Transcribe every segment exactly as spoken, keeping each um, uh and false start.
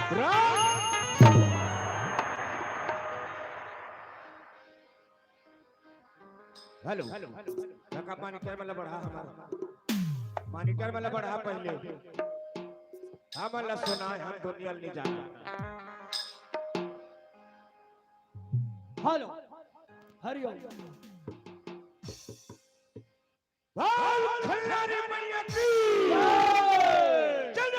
Hello, काका, monitor वाला बढ़ा हमारा, मॉनिटर वाला बढ़ा पहले। हम वाला सुना है, हम दुनिया नहीं जाना। हेलो, हरिओम। बोल खल्लारी मैया की जय।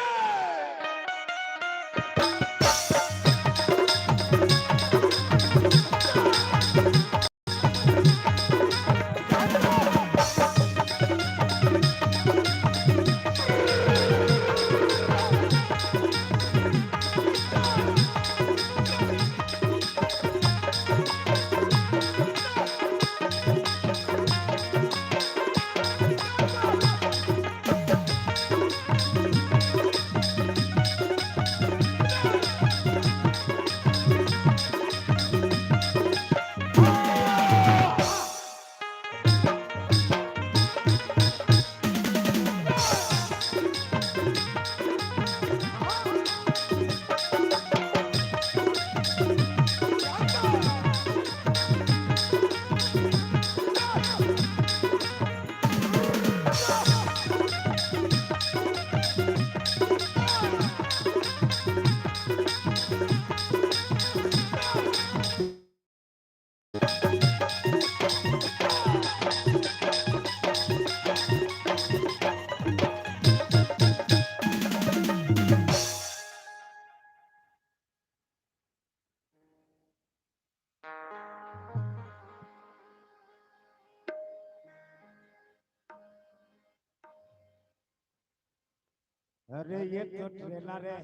अरे, ये तो ट्रेलर है,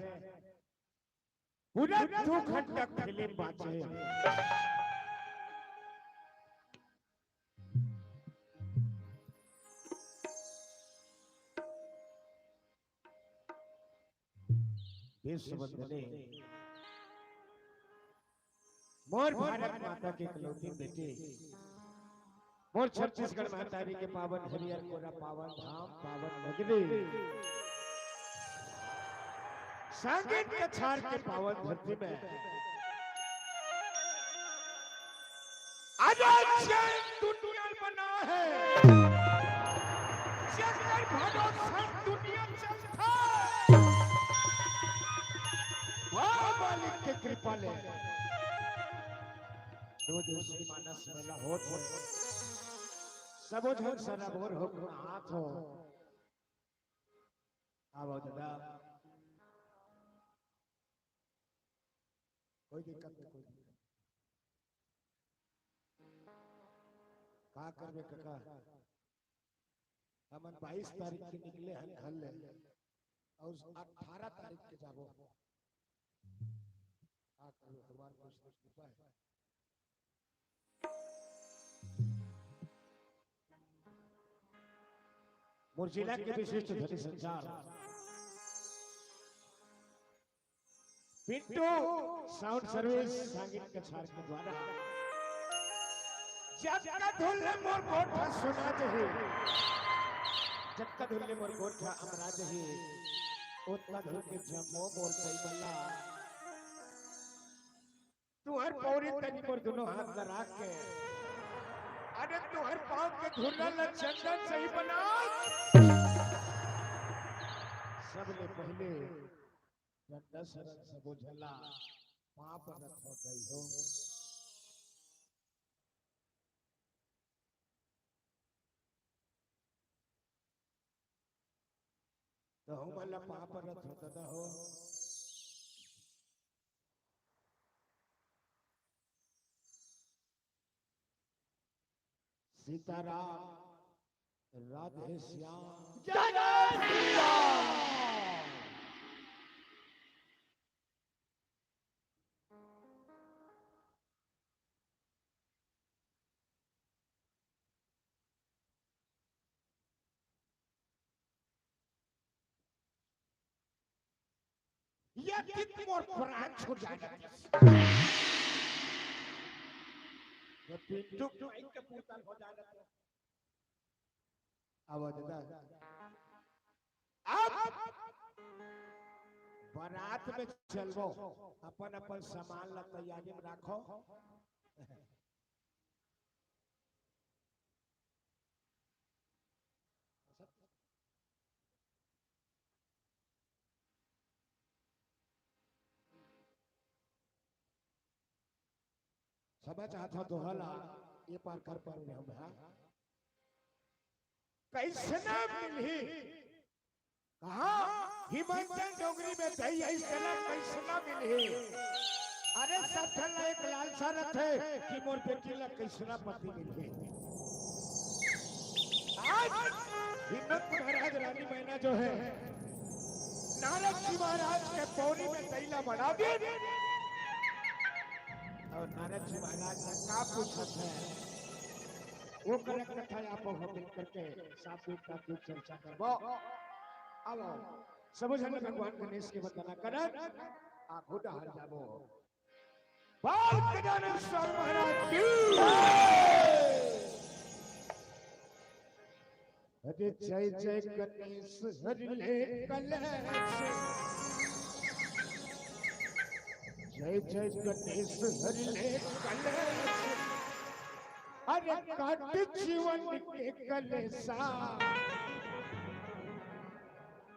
पूरा दो घंटा फिल्म बाचे। विश्व वंदने मोर भारत माता के इकलौती बेटी, मोर छत्तीसगढ़ महतारी के पावन हरियर कोरा, पावन धाम, पावन नगरी, सांगेत कछार के पावन धरती में आज जय दुनिया बना है, जगत भरो सब दुनिया चलता है। वाह, मालिक के कृपा ले। दो दिवसीय मानस मेला होत हे, सबो झन सराबोर होके हाथ हो। आवो दादा, कोई दिक्कत नहीं, कोई दिक्कत। का करबे कका, हमन बाईस तारीख के निकले हन घर ले, अउ अठारह तारीख के जाबो। का करबे, भगवान के कृपा हे। मोर जिला के विशिष्ट ध्वनि संचार पिंटू साउंड सर्विस सांगेत कछार के द्वारा जतका धुन ले मोर गोठ ह सुना जही, जतका धुन ले मोर गोठ ह अमरा जही, ओतका धुन के जम्मो बोल पई बल्ला। तुहर पौरी तनी मोर दुनो हाथ ल राख के, अरे तुहर पाँव के धुर्रा ल चंदन सही बना। सबले पहिले डंडा सरन सबो झन ला पाँव परत हो गई हो। तो हमन ला पाँव परत हो दादा हो। सीताराम, राधे श्याम। जय श्री राम। ये दिन मोर प्राण छूट जाए। ये पिंटू के माई के पूतल हो जाए। अब दादा, अब बारात में चलबो, अपन अपन सामान ला तैयारी में राखो। क्षमा चाहत हंव, दोहा ला ए पार कर पारे हंव मैं। कइसना मिलही, कहां हिमाचल डोंगरी में दई अइसना कइसना मिलही। अरे सब झन ला एक लालसा रथे कि मोर बेटी ला कइसना पति मिलही। आज हिम्मत महाराज रानी मैना जो है, नारद जी महाराज के पौरी में दई ला बना दिन। अउ नारद जी महाराज से का पूछत हे, वो करे कथा आप हम मिल करके साथ में साथ में चर्चा करबो। अब सबो झन भगवान गणेश के वंदना करत आगू डहर जाबो। बाल गजानन स्वामी महाराज की। अरे जय जय गणेश हरि ले कलेश। जय जय गणेश हरि ले कलेश। अरे काट जीवन के कलेसा।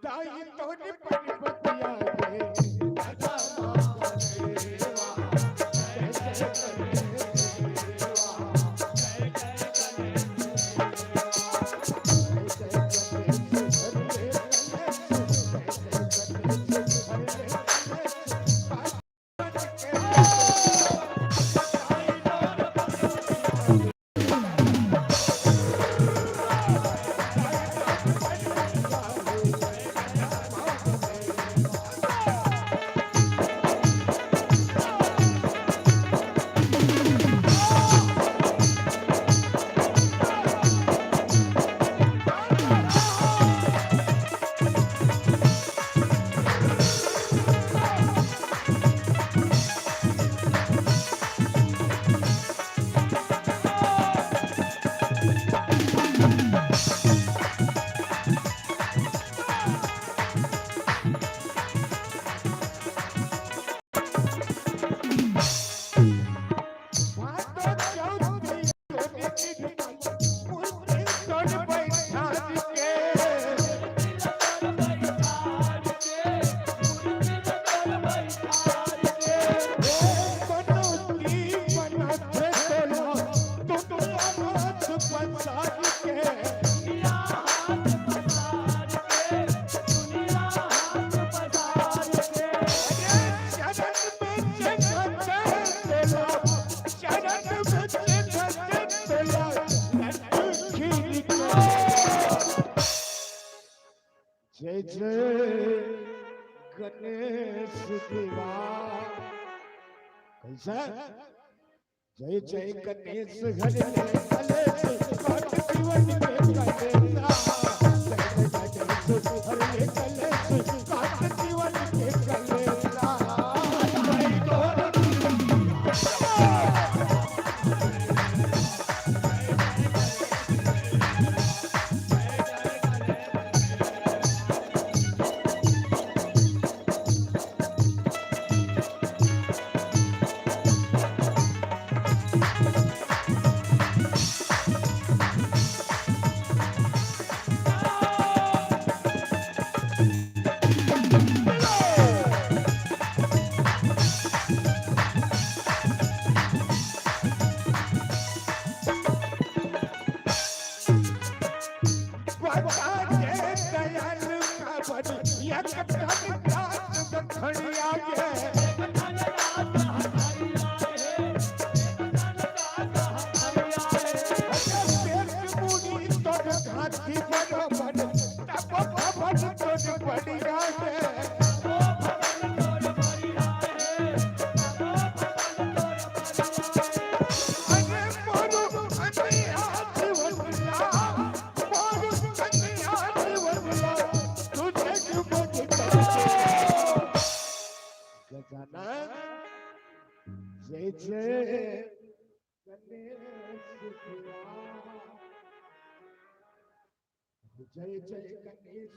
दाई तोरी परबतिया रे। जय जय गणेश देवा। कैसा? जय जय गणेश हरि ले कलेश, काट जीवन के कलेसा। जय जय गणेश हरि ले कलेश, काट जीवन के कलेसा। गजानन, जय जय गणेश शिवा। जय जय गणेश।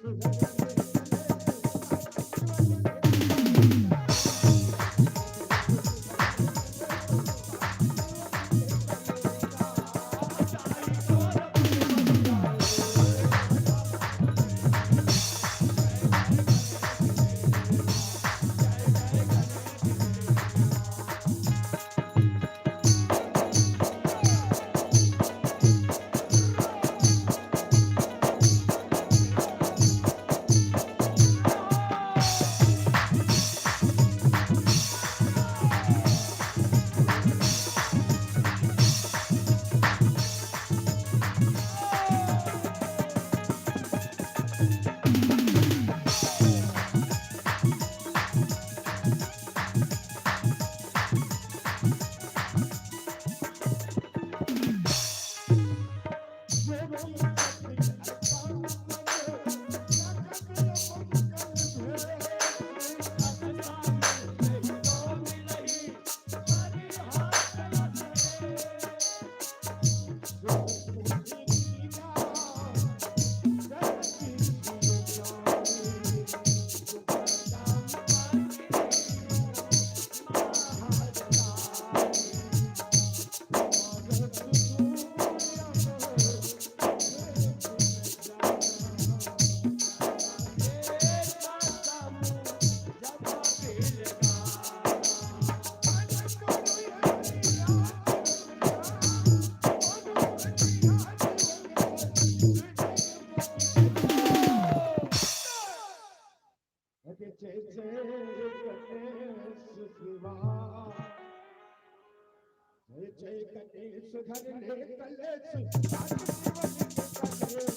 जय गणेश शिवा। जय जय गणेश धर ले कलेश, सात जीवन के कलेश।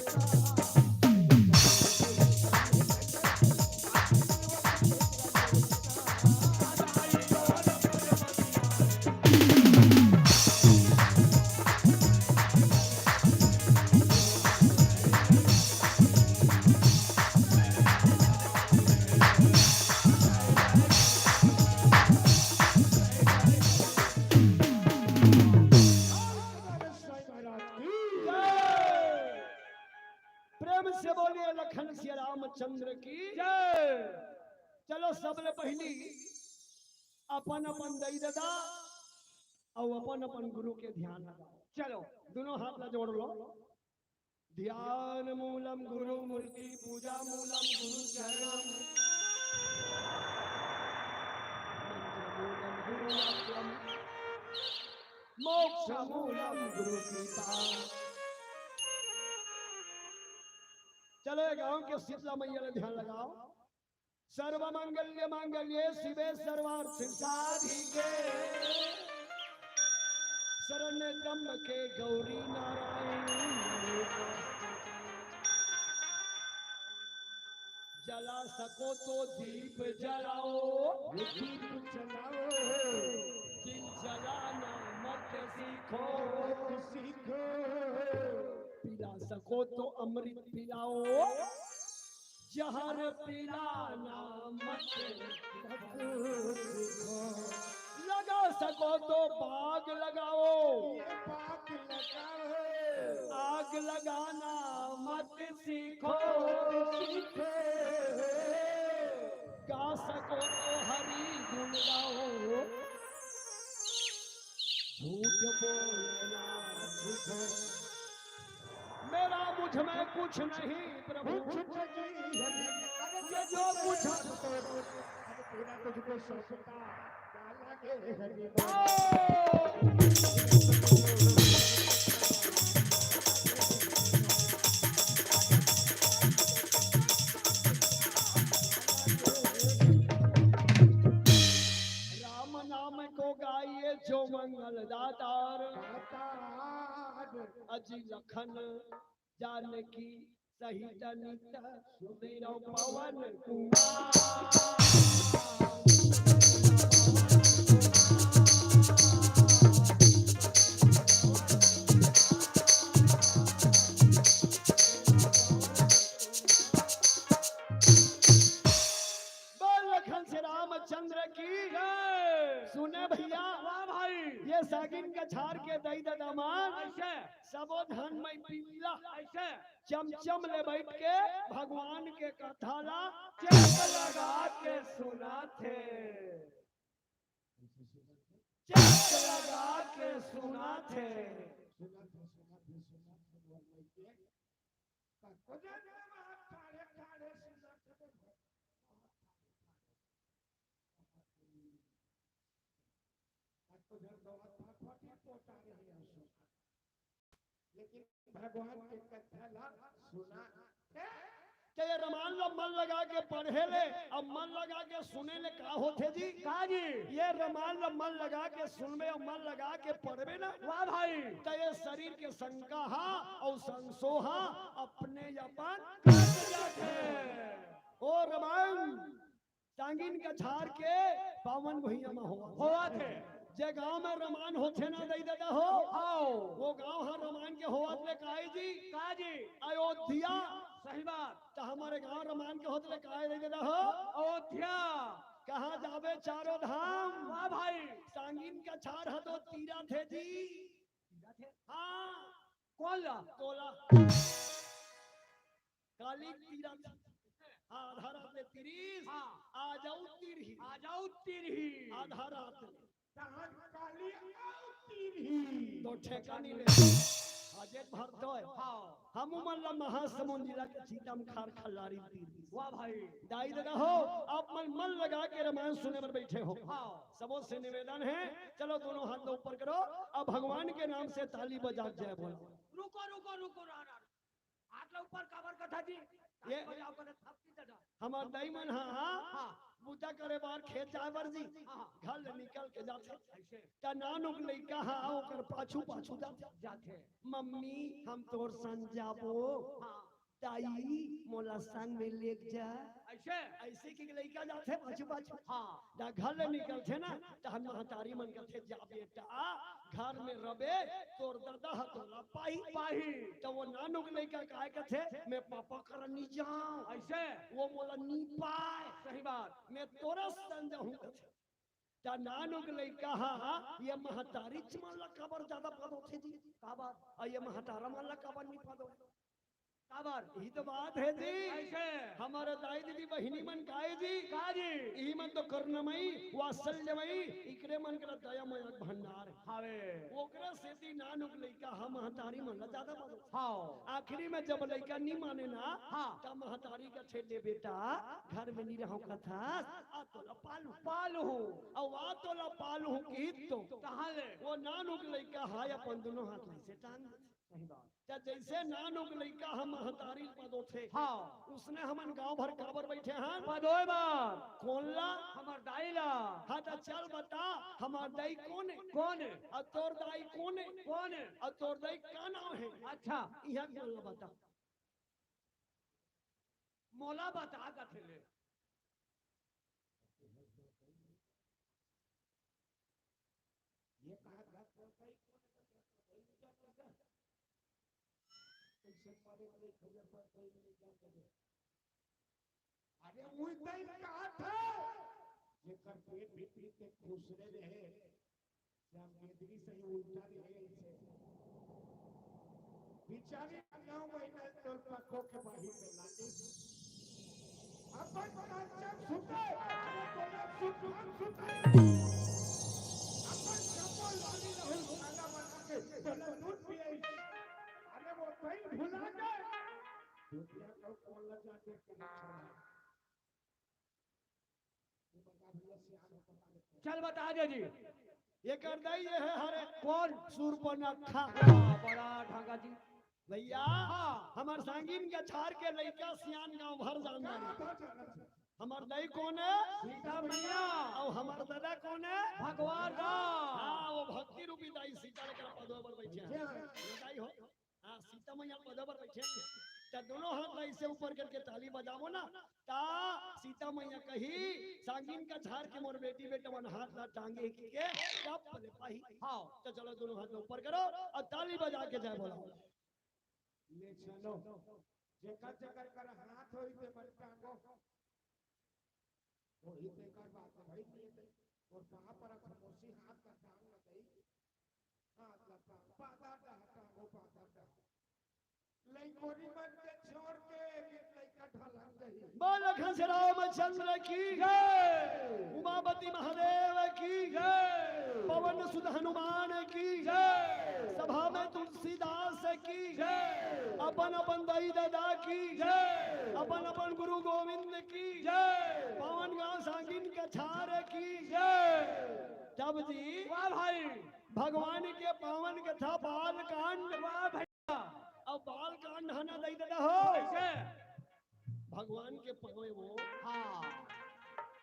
प्रेम से बोलिए लखन सिया रामचंद्र की जय। चलो, सबले पहिली अपन अपन दई ददा अउ अपन अपन गुरु के ध्यान लगाओ। चलो, दोनों हाथ ला जोड़ लो। ध्यान मूलम गुरु मूर्ति, पूजा मूलम गुरु चरणम, मंत्र मूलम गुरु वाक्यम, मोक्ष मूलम गुरु कृपा। चलो, ये गांव के शीतला मैया ला ध्यान लगाओ। सर्वमंगल्य मांगल्ये शिवे सर्वार्थ साधिके, शरण्य त्र्यंबके गौरी नारायणी नमोस्तुते। जला सको तो दीप जलाओ, दीप जलाओ। दिल जलाना मत सीखो, मत सीखो। पिला सको तो अमृत पिलाओ, जहर पिलाना मत, मत सीखो। लगा सको तो बाग लगाओ, ये बाग लगाओ। आग लगाना मत सीखो। मत सीखो। गा सको तो हरि गुण गाओ, झूठ बोलना सीखो। मेरा मुझ में कुछ नहीं प्रभु, कुछ नहीं है। अरे ये जो कुछ, अरे पूरा तुझको सौंपता, क्या लगे है ये? राम नाम को गाइए जो मंगल दातार। दातार। अजी लखन जानकी सहित नित सुमिरौ पवन कुमार। बोल लखन से रामचंद्र की जय। सुने भैया, वाह भाई। ये सागिन कछार के दई ददा मन ऐसे। सबो धन मई पिल्ला ऐसे। चमचम ले बैठ के भगवान के कथा ला चेक लगा के सुनाथे। चेक लगा के सुनाथे। लेकिन भगवान के कथा ला सुना। त ये रमान ला मन लगा के पढ़े ले, अब मन लगा के सुने ले का होथे जी? का जी? ये रमान ला मन लगा के सुनबे अउ मन लगा के पढ़बे ना, वाह भाई। त ये शरीर के शंका हा अउ संशो हा अपने अपन कट जाथे। ओ रमान, सांगिन कछार के पावन भुइयां म होवत हे। होवत हे। जे गांव म रमान होथे ना दई ददा हो, आओ। वो गांव ह रमान के होवत ले काय जी? का जी? अयोध्या। सही बात। त हमर गांव रमान के होत ले काय दई ददा हो? अयोध्या। कहां जाबे चारों धाम? वाह भाई। सांगिन कछार ह तो तीरथ हे जी। तीरथ हे? हां। कोन ला? तोला। काली तीरथ। हां, आधा रात ले तीरिस। हां। आज अउ तीरही। आज अउ तीरही। आधा रात ले। तहां काली अउ तीरही। तो ठेका नइ ले। हां, जेठ भर तो हे। हां। हमू मन ला महासमुंद जिला के चीतम खार खल्लारी तीरिस। वाह भाई। दाई ददा हो, आप मन मन लगा के रमान सुने बर बइठे हो। हां। सबो से निवेदन हे, चलो दोनों हाथ ला ऊपर करो, अब भगवान के नाम से ताली बजा के जय बोलो। रुको, रुको, रुको, रहा, रहा। हाथ ला ऊपर काबर करथा जी? ये ताली बजाओ, करे थपकी ददा। हमर दाई मन, हां, हां। हां। करे बर खेत जाए बर जी, हाँ। घर ले निकल के जाथे। ऐसे। त नानुक लइका ह ओकर पाछू पाछू जाथे। जाथे। मम्मी, हम तोर संग जाबो। हाँ। दाई, मोला संग में लेग जा। ऐसे? ऐसे कि लइका जाथे पाछू पाछू। हाँ। त घर ले निकलथे ना, त हम महतारी मन कथे, "जा बेटा, घर में रबे, तोर ददा ह तोला पाही।" पाही। त वो नानुक लइका काय कथे, "मैं पापा करा नी जांव।" ऐसे? वो मोला नी पाय। सही बात। "मैं तोरा संग जाहूं," कथे। त नानुक लइका ह ये महतारीच मन ला काबर जादा पदोथे जी? काबर? अउ ये महतारा मन ला काबर नी पदोय? काबर? यही तो बात है जी। ऐसे? हमर दाई दीदी बहिनी मन काय जी? का जी? इही मन तो करुणामयी, वात्सल्यमयी, इकरे मन करा दयामय भंडार है। हावे। ओकरा सेती नानुक लइका ह महतारी मन ला जादा पदोथे। हाँ। आखिरी में जब लइका नी माने ना, हाँ। त महतारी कथे, "ले बेटा, घर में नी रहंव कथस, आ तोला पालहूं।" पालहूं। अउ आ तोला पालहूं किही तो। कहाँ ले? वो नानुक लइका ह अपन दूनों हाथ ल अइसे टांग देथे। सही बात। त जइसे नानुक लइका ह महतारी ल पदोथे। हाँ। उसने हमन गांव भर काबर बइठे हन? पदोय बर। कोन ला? हमर दाई ला। हाँ, त चल बता, हमर दाई कोन ए? कोन ए? अउ तोर दाई कोन ए? कोन ए? अउ तोर दाई का नांव हे? अच्छा। इहां कोन ला बता? मोला बता कथे ले। ये कहा घर पर कहीं कौन है? कइसे पढ़े वाले खबर पर कहीं नहीं जाते हैं। अरे उही तइं कहा था, जेकर पेट भीतरी के खुसरे रहे, श्याम केदरी सही उल्टा रहे ऐसे। बिचारी नौ महीना तोर पको के बाही में लागे। अपन कांचन सुते, अरे तोला सुत, सुत। अपन चप्पल वाली रहल खाना बना के, तोला दूध पियाई। अरे वो तइं भुला जाए। दुनिया को कौन लगा दे के छोड़ा। चल बता दे जी। एकर दाई ये हे हरे। कौन? सूर्पनखा। बड़ा ढंगा जी। भइया, हाँ। हमर सांगिन के छार के लइका सियान गांव भर जानथे। हमर दाई कोन ए? सीता मइया। अउ हमर ददा कोन ए? भगवान राम। हाँ, वो भक्ति रूपी दाई सीता लेकर पदो पर बइठे हे। ये दाई हो। हाँ, सीता मइया पदो पर बइठे हे। त दूनों हाथ ला अइसे ऊपर करके ताली बजाबो ना, त सीता मइया कही, "सांगिन के छार के मोर बेटी बेटा मन हाथ ला टांगे हे कि के, तब पले पाही।" हाँ। त चलो दूनों हाथ ला ऊपर करो अउ ताली बजा के जय बोलाओ। ले चलो, जेकर जेकर कर हाथ होई ते मन टांगो। वही ते कर बात है भाई, ये ते और कहाँ पर खामोशी हाथ का टांग न दई, हाथ का टांग, पादा का टांगो, पादा का। लइकोरी मन के छोड़ के एक एक लइका ढलक गई। बोल खस रामचंद्र की जय। उमापति महादेव की जय। पवन सुत हनुमान की जय। सभा में तुलसीदास की जय। अपन अपन दाई ददा की जय। अपन अपन गुरु गोविंद की जय। पावन गांव सांगिन के छार की जय। तब जी वाह भाई। भगवान के पावन कथा बाल कांड। वाह भइया। अउ बाल कांड ह ना दाई ददा हो। कइसे? भगवान के पाँव ए वो। हाँ।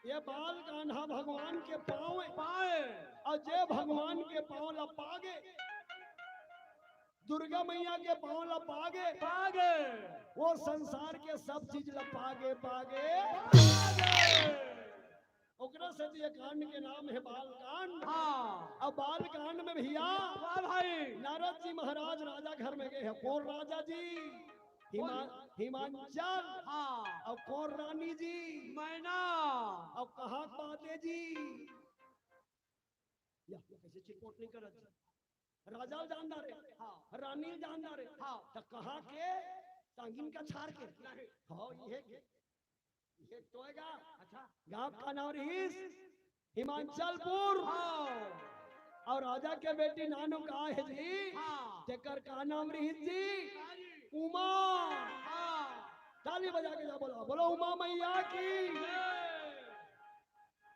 ये बाल कांड ह भगवान के पाँव ए। पाँव ए। अउ जे भगवान के पाँव ला पागे, दुर्गा मइया के पाँव ला पागे, पागे। वो संसार के सब चीज ला पागे, पागे। पागे। ओकरा सेती ये कांड के नाम हे बाल कांड। हाँ। अब बाल कांड में भइया, वाह भाई। नारद जी महाराज राजा घर में गे हे। कोन राजा जी? हिमा-, हिमांचल। हाँ। अउ कोन रानी जी? मैना। अउ कहाँ के बात ए जी? या, कइसे चिरपोट नइ करत जी? राजा ल जान डारे। हाँ। रानी ल जान डारे। हाँ। त कहाँ के? सांगिन के छार के। नहीं। हाँ, ये के। ये तो हे गा। अच्छा। गाँव का नाम रिहिस? हिमांचलपुर। हाँ। अउ राजा के बेटी नानू का हे जी? हाँ। तेकर का नाम रिहिस जी? उमा। हाँ। ताली बजा के जय बोला, बोलो उमा मइया की। जय।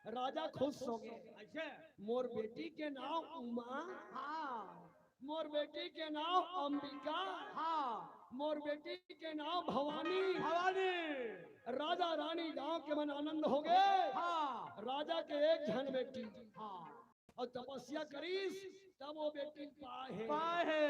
राजा खुश होगे। अच्छा। मोर बेटी के नाम उमा। हाँ। मोर बेटी के नाम अंबिका। हाँ। मोर बेटी के नाम भवानी। भवानी। राजा रानी गाँव के मन आनंद होगे। हाँ। बेटी। हाँ। अउ तपस्या करिस, तब वो बेटी पाए हे। पाए हे।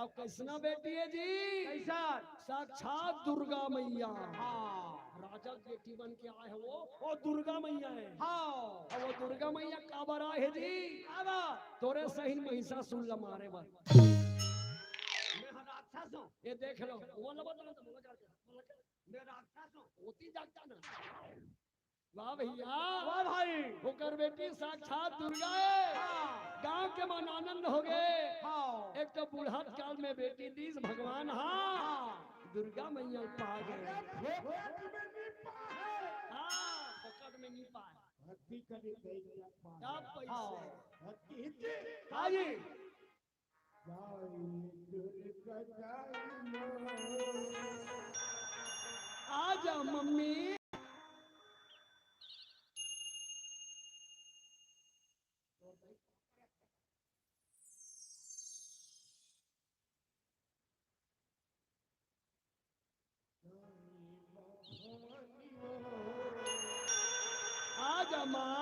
अब कइसना बेटी हे जी? कइसन? साक्षात दुर्गा मैया। हाँ। राजा के बेटी बन के आए हे वो, वो दुर्गा मैया हे। हाँ। अब वो दुर्गा मैया काबर आए हे जी? काबर? तोरे सही महिषासुर ला मारे बर। मैं राक्षस हूँ। ये देख लो, वो ला बता दो, वो ला कर दे, वो ला कर दे। मैं राक्षस हूँ। होती जागता ना। वाह भैया। वाह भाई। ओकर बेटी साक्षात दुर्गा हे। हाँ। गांव के मन आनंद हो गे। हाँ। एक तो बूढ़त काल में बेटी दीस भगवान हा। हाँ। दुर्गा मैया पा गे। फोकट में नहीं पाए। हाँ, फोकट में नहीं पाए। भक्ति करी गई ना पाए। तब पैसे। हाँ। भक्ति हित। हाँ जी। जय दुर्गा जय माँ। आजा मम्मी। आजा माँ।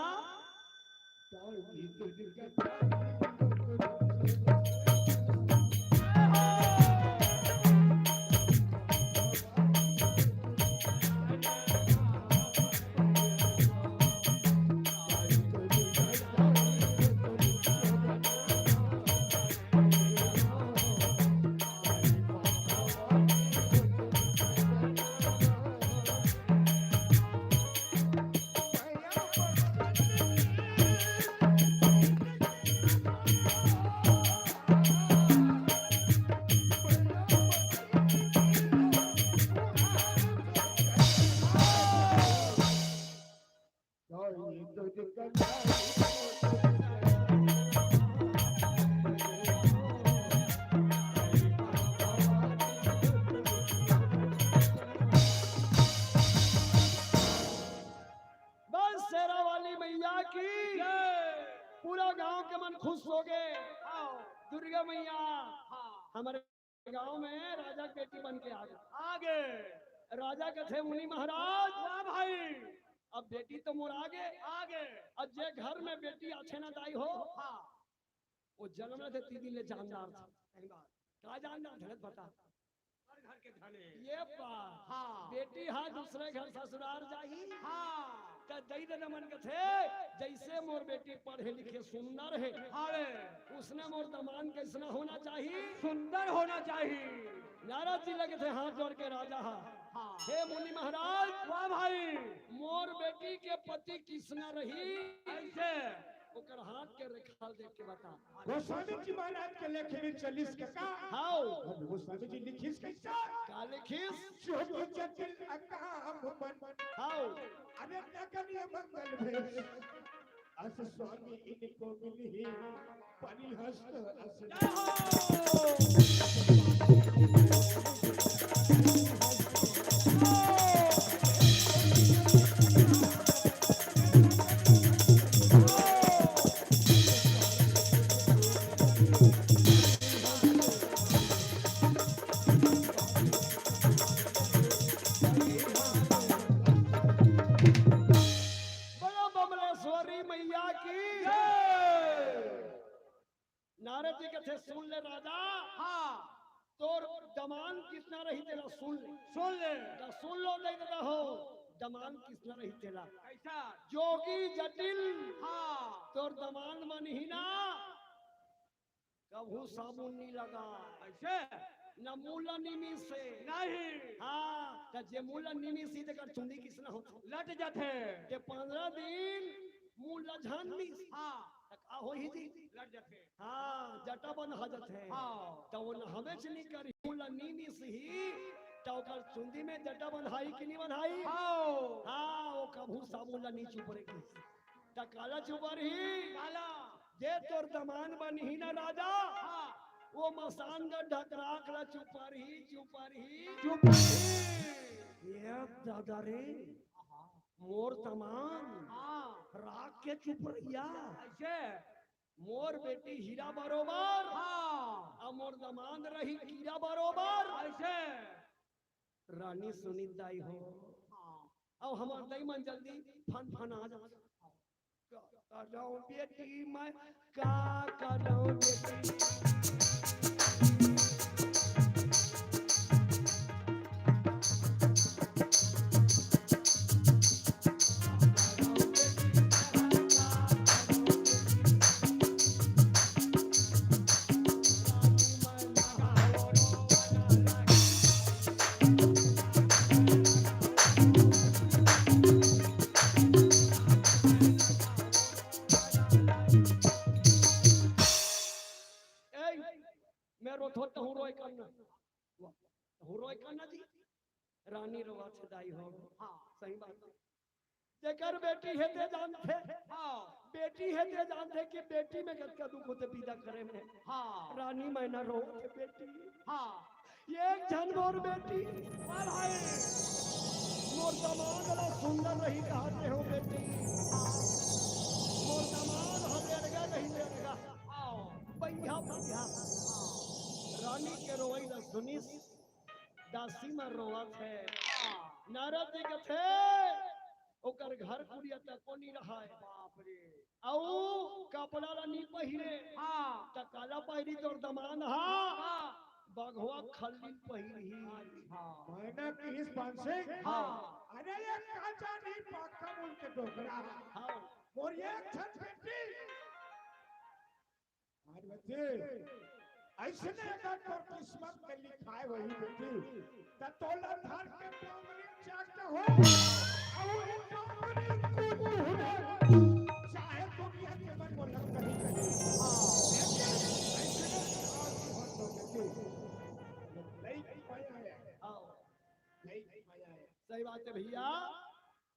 बस शेरा वाली मैया की जय। पूरा गांव के मन खुश हो गए। हाँ। दुर्गा मैया हाँ। हमारे गांव में राजा के बेटी बन के आ गे। आ गे। राजा कथे, मुनि महाराज, वाह भाई। अब बेटी तो मोर आ गे। आ गे। अब जे घर में बेटी आथे ना दाई हो, हाँ। वो जनम लेथे तीन दिन ले जानदार था। सही बात। का जानदार धरत बता। हर घर के धन हे। ये बात। हाँ। बेटी हा दूसरे घर ससुरार जाही। हाँ। त दई ददा मन कथे, जइसे मोर बेटी पढ़े लिखे सुंदर हे, हाँ रे। उसने मोर दमांद कइसना होना चाही? सुंदर होना चाही। नारद जी लगे थे हाथ जोड़ के राजा हा। हाँ। हे मुनि महाराज, वाह भाई। मोर बेटी के पति कइसना रही? कइसे? ओकर हाथ के रेखा ल देख के बता। गोस्वामी जी महाराज के लेखे में चलिस के का? हाव। अब गोस्वामी जी लिखिस कइसे? का लिखिस? जोगी जटिल अकाम बन। हाव। अरे नगन ये मंगल भेष। अस स्वामी इनको मिलही परिहस्त अस। जय हो। बोलो बमलेश्वरी मैया की जय। नारद जी कथे, सुन ले राजा, हाँ। तोर दमांद कइसना रही तेला सुन ले। सुन ले। त सुन लो दई ददा हो, दमांद कइसना रही तेला। कइसा? जोगी जटिल। हाँ। तोर दमांद बनही ना, कभू साबुन नी लगा। कइसे? न मुंह ला नी मीसे। नहीं। हाँ, त जे मुंह ला नी मीसही तेकर चुंदी कइसना होथे? लट जाथे। ते पंद्रह दिन मुंह ला झन मीस। हाँ। त का होही जी? लट जाथे। हाँ, जटा बंधा जाथे। हाँ। त वो नहाबेच नी करही, मुंह ला नी मीसही, त ओकर चुंदी में जटा बंधाही कि नी बंधाही? हाँ। हाँ, वो कभू साबुन ला नी चुपरही। त काला चुपरही? काला। जे तोर दमांद बनही ना राजा, हाँ। वो मसान का ढकराक ला चुपरही, चुपरही। चुपरही। ये दादा रे, हाँ। मोर दमांद हाँ। राख के चुपरहिया। कइसे? मोर बेटी हीरा बरोबर। हाँ। अउ मोर दमांद रही कीरा बरोबर। कइसे? रानी सुनी दाई हो। हाँ। अउ हमर दाई मन जल्दी फन फन आ जाथे। करो बेटी मैं का करो बेटी। ए, मैं रोथो तहूँ रोए करना। वाह, तहूँ रोए करना जी। रानी रोवत हे दाई हो। हाँ। सही बात हे। जेकर बेटी हे ते जानथे। हाँ। बेटी हे ते जानथे कि बेटी में कतका दुख होथे पैदा करे में। हाँ। रानी मैना रोवत हे बेटी। हाँ। एक झन मोर बेटी। वाह भाई। मोर दमाद ला सुंदर रही कहत हे हो बेटी। हाँ। मोर दमाद ह लेड़गा नहीं लेड़गा। हाँ। बइहा बइहा। हाँ। रानी के रोवई ला सुनिस। दासी मन रोवत हे। हाँ। नारद जी कथे, ओकर घर कुरिया तको नी रहय। बाप रे। अउ कपड़ा ला नी पहिरे। हाँ। त काला पहिरी तोर दमांद हा। हाँ। बघवा खल्ली पहिरही। अच्छा। मैना किहिस पान सिंह। हाँ। अरे ये का जानी पाका मुन के डोकरा। हाँ। मोर एक झन बेटी। अरे बेटी, अइसने अगर तोर किस्मत में लिखाय होही बेटी, त तोला धर के डोंगरी चाट हो, अउ डोंगरी कूद हो, चाहे दुनिया के मन बोला कहीं कहीं। हाँ। लेकिन अइसने आज जीवन तो बेटी, नहीं पाया है। हाँ। नहीं पाया है। सही बात हे भइया।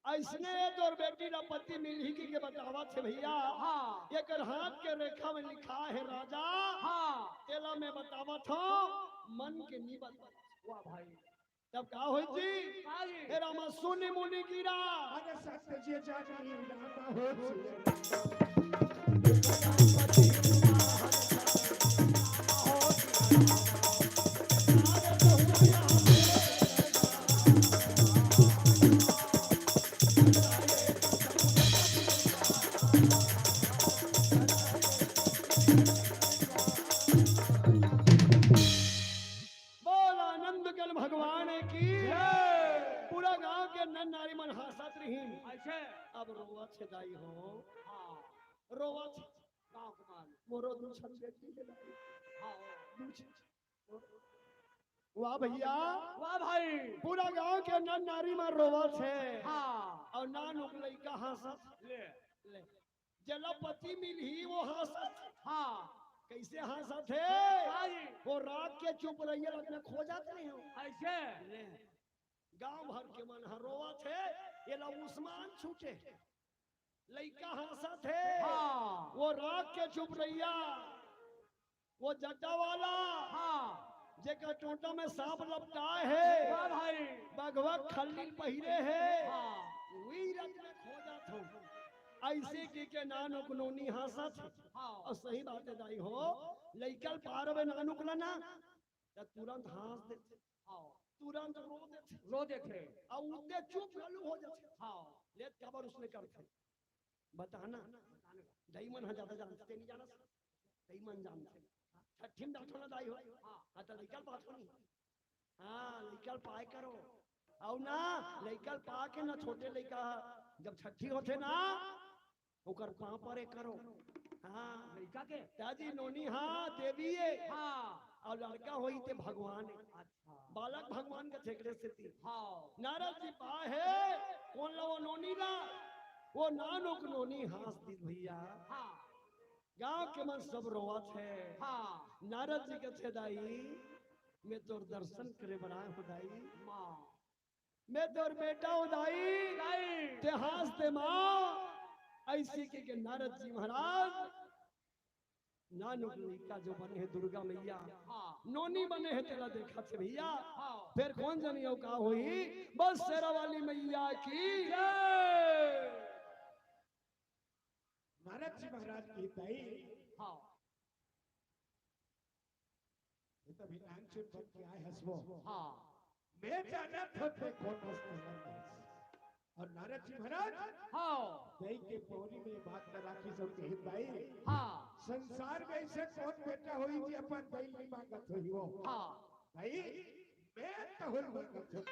अइसने तोर बेटी ला पति मिलही कहिके बतावत हे भइया। हाँ। एकर हाथ के रेखा में लिखाय हे राजा। हाँ। तेला मैं बतावत हँव, मन के नी बतावत। वाह भाई। तब का होही जी? हाँ जी। हे रामा सुनि मुनि गिरा। अरे सत्य जी जानी रामा हो जी। बोल आनंद कंद भगवान की। जय। पूरा गांव के नर नारी मन हाँसत रहिन। अच्छा। अब रोवत हे दाई हो। हाँ। रोवत हे। गांव के मन। मोरो दू झन बेटी हे दाई। हाँ। दू झन। वाह भइया। वाह भाई। पूरा गांव के नर नारी मन रोवत हे। हाँ। अउ नान उक लइका हाँसत। ले। ले। जेला पति मिलही वो हाँसत। हाँ। कइसे हाँसत हे? हाँ जी। वो राख के चुप रहिए, अपने खोजत नहीं हो। अइसे? ले। गांव भर के मन ह रोवत हे, एला उस्मान छूटे। लइका हाँसत हे। हाँ। वो राख के चुप रहिया, वो जटा वाला, हाँ। जेकर टोंटा में सांप लपटाय हे, हाँ भाई। बघवा खल्ली पहिरे हे, हाँ। उही रथ में खोजत हो। अइसे कहिके नान उक नोनी हाँसत हे। हाँ। अउ सही बात हे दाई हो, लइका ल पारबे नान उक ला ना, त तुरंत हाँस देथे। हाँ। तुरंत रो देथे। रो देथे। अउ उते चुप घलो हो जाथे। हाँ। ले त काबर उसने करथे? बता ना। दाई मन ह जादा जानथे, ते नहीं जानस। दाई मन जानथे। छट्ठी में जाथो ना दाई हो। हाँ। हाँ, त लइका ल पाथो नहीं। हाँ, लइका ल पाय करो। अउ ना, लइका ल पा के ना छोटे लइका ह, जब छट्ठी होथे ना, ओकर पाँव परे करो। हाँ। लइका के? दादी नोनी, हाँ, देवी हे। हाँ। अउ लड़का होही ते भगवान हे। अच्छा। बालक भगवान का ठेकरे से थी। हाँ। नारद जी पाय हे, कोन ला वो नोनी ला? वो नान उक नोनी हाँस दिस भइया। हाँ। गांव के मन सब रोवत हे। हाँ। नारद जी कथे दाई, मैं तोर दर्शन करे बर आय हो दाई। माँ। मैं तोर बेटा हो दाई। दाई। ते हाँस दे माँ। अइसे कहिके नारद जी महाराज नान उक लइका जो बने हे दुर्गा मैया, हाँ। नोनी बने हे तेला देखत हे भइया। हाँ। फेर कोन जनी अउ का होही, बस शेरा वाली मैया की। जय। नारद जी महाराज कहिथे दाई। हाँ। ये तो अभी नानचुन बन के आय हस वो। हाँ। मैं जानत हों ते कोन हस। अउ नारद जी महाराज हाँ। दाई के पौरी में बात ल राखिस अउ कहिस, दाई, हाँ। संसार में अइसे कोन बेटा होही जे अपन दाई ल नइ मांगत होही वो? हाँ। दाई, मैं तोर मांगत हों।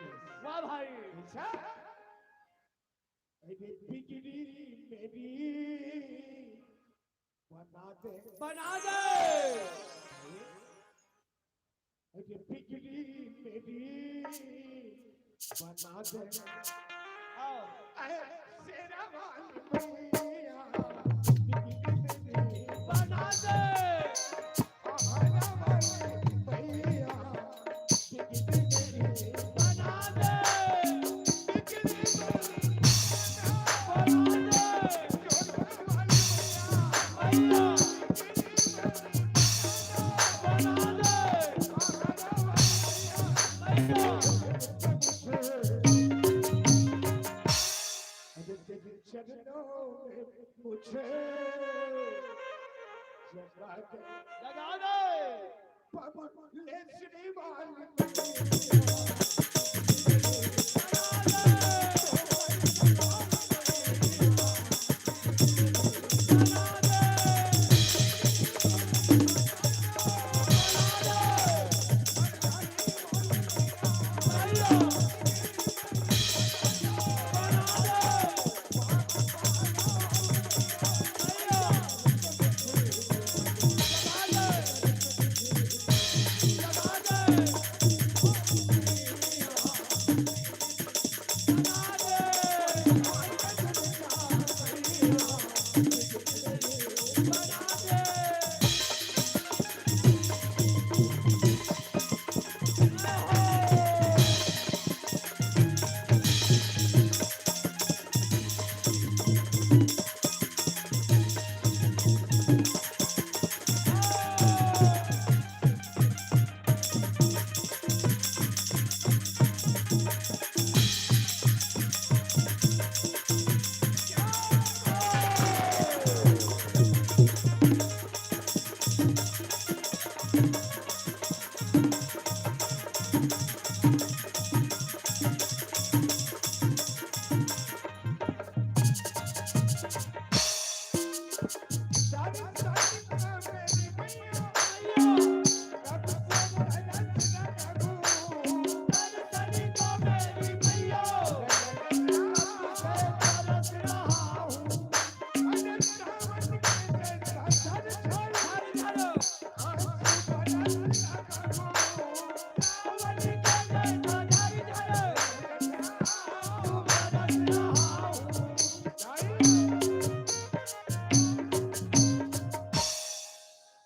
वाह भाई। अइसा? अरे बिगड़ी मेरी बना दे। बना दे। अरे बिगड़ी मेरी बना दे। आओ। अरे शेरा वाली मैया, बिगड़ी मेरी बना दे। पहाड़ा वाली मैया, बिगड़ी मेरी बना दे। बिगड़ी मेरी बना दे। चरणों में मुझे जगा दे। जगा दे। पवन ले श्रीमान।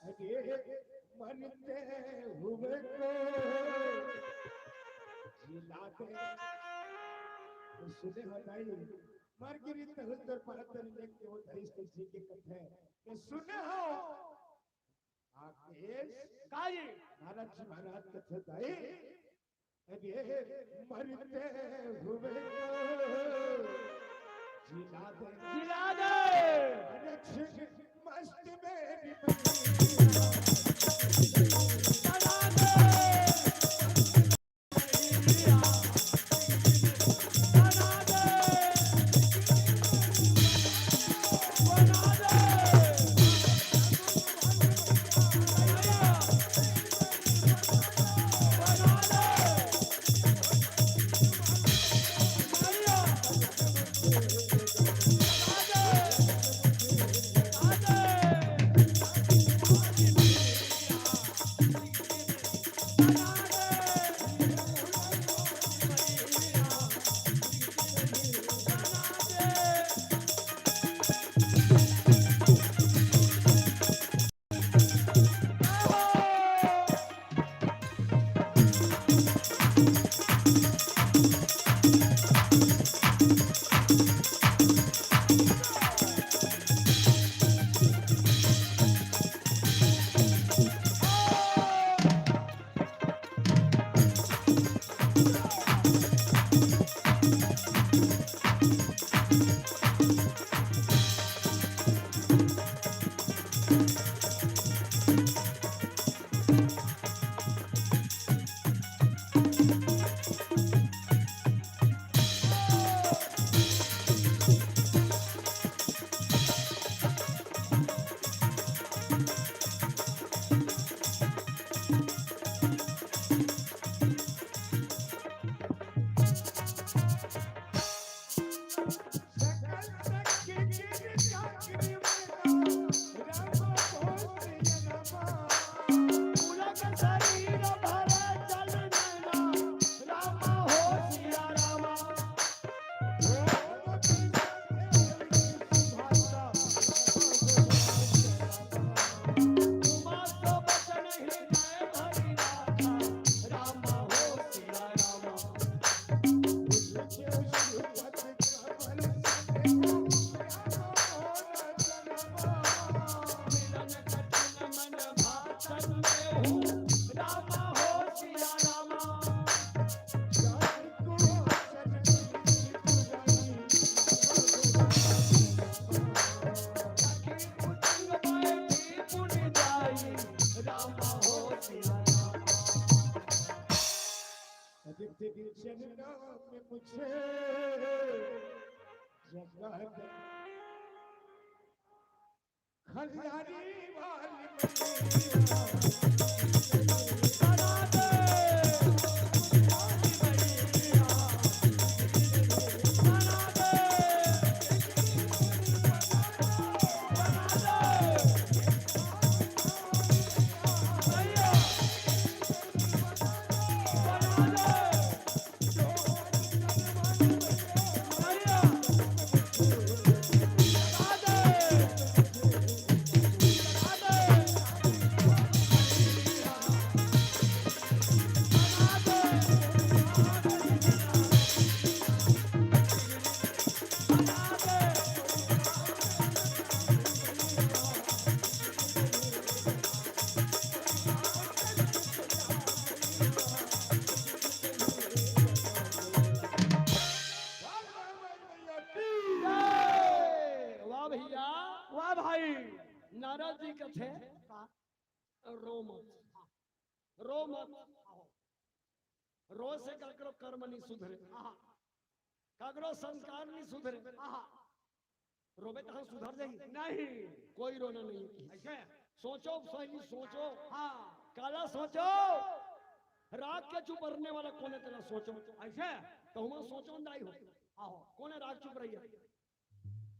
अरे मरते हुए को जिला दे। तो सुने हो दाई, मर गिरी तहुल तोर परत ले के वो धरिस के जी के कथे। तो सुने हो आकेश, काई? नारद जी महाराज कथे दाई, अरे मरते हुए को जिला दे। जिला दे। अरे छिन मस्त मेरी मैया। जिला दे। चंदा में मुझे जगा दे। खलियारी वाली मैया। वाह भैया, वाह भाई। नारद जी कथे, का? रो मत, रो मत। रो से काकरो कर्म नहीं सुधरे, आहा। काकरो संस्कार नहीं सुधरे। आहा। रोबे तहाँ सुधर जाही? नहीं। कोई रोना नहीं। ऐसे? सोचो सही, सोचो। हाँ। काला सोचो, राग के चुबरने वाला कोन हे तेला सोचो। ऐसे? तो हम सोचो दाई हो। आहो। कोन हे राग चुबरइया?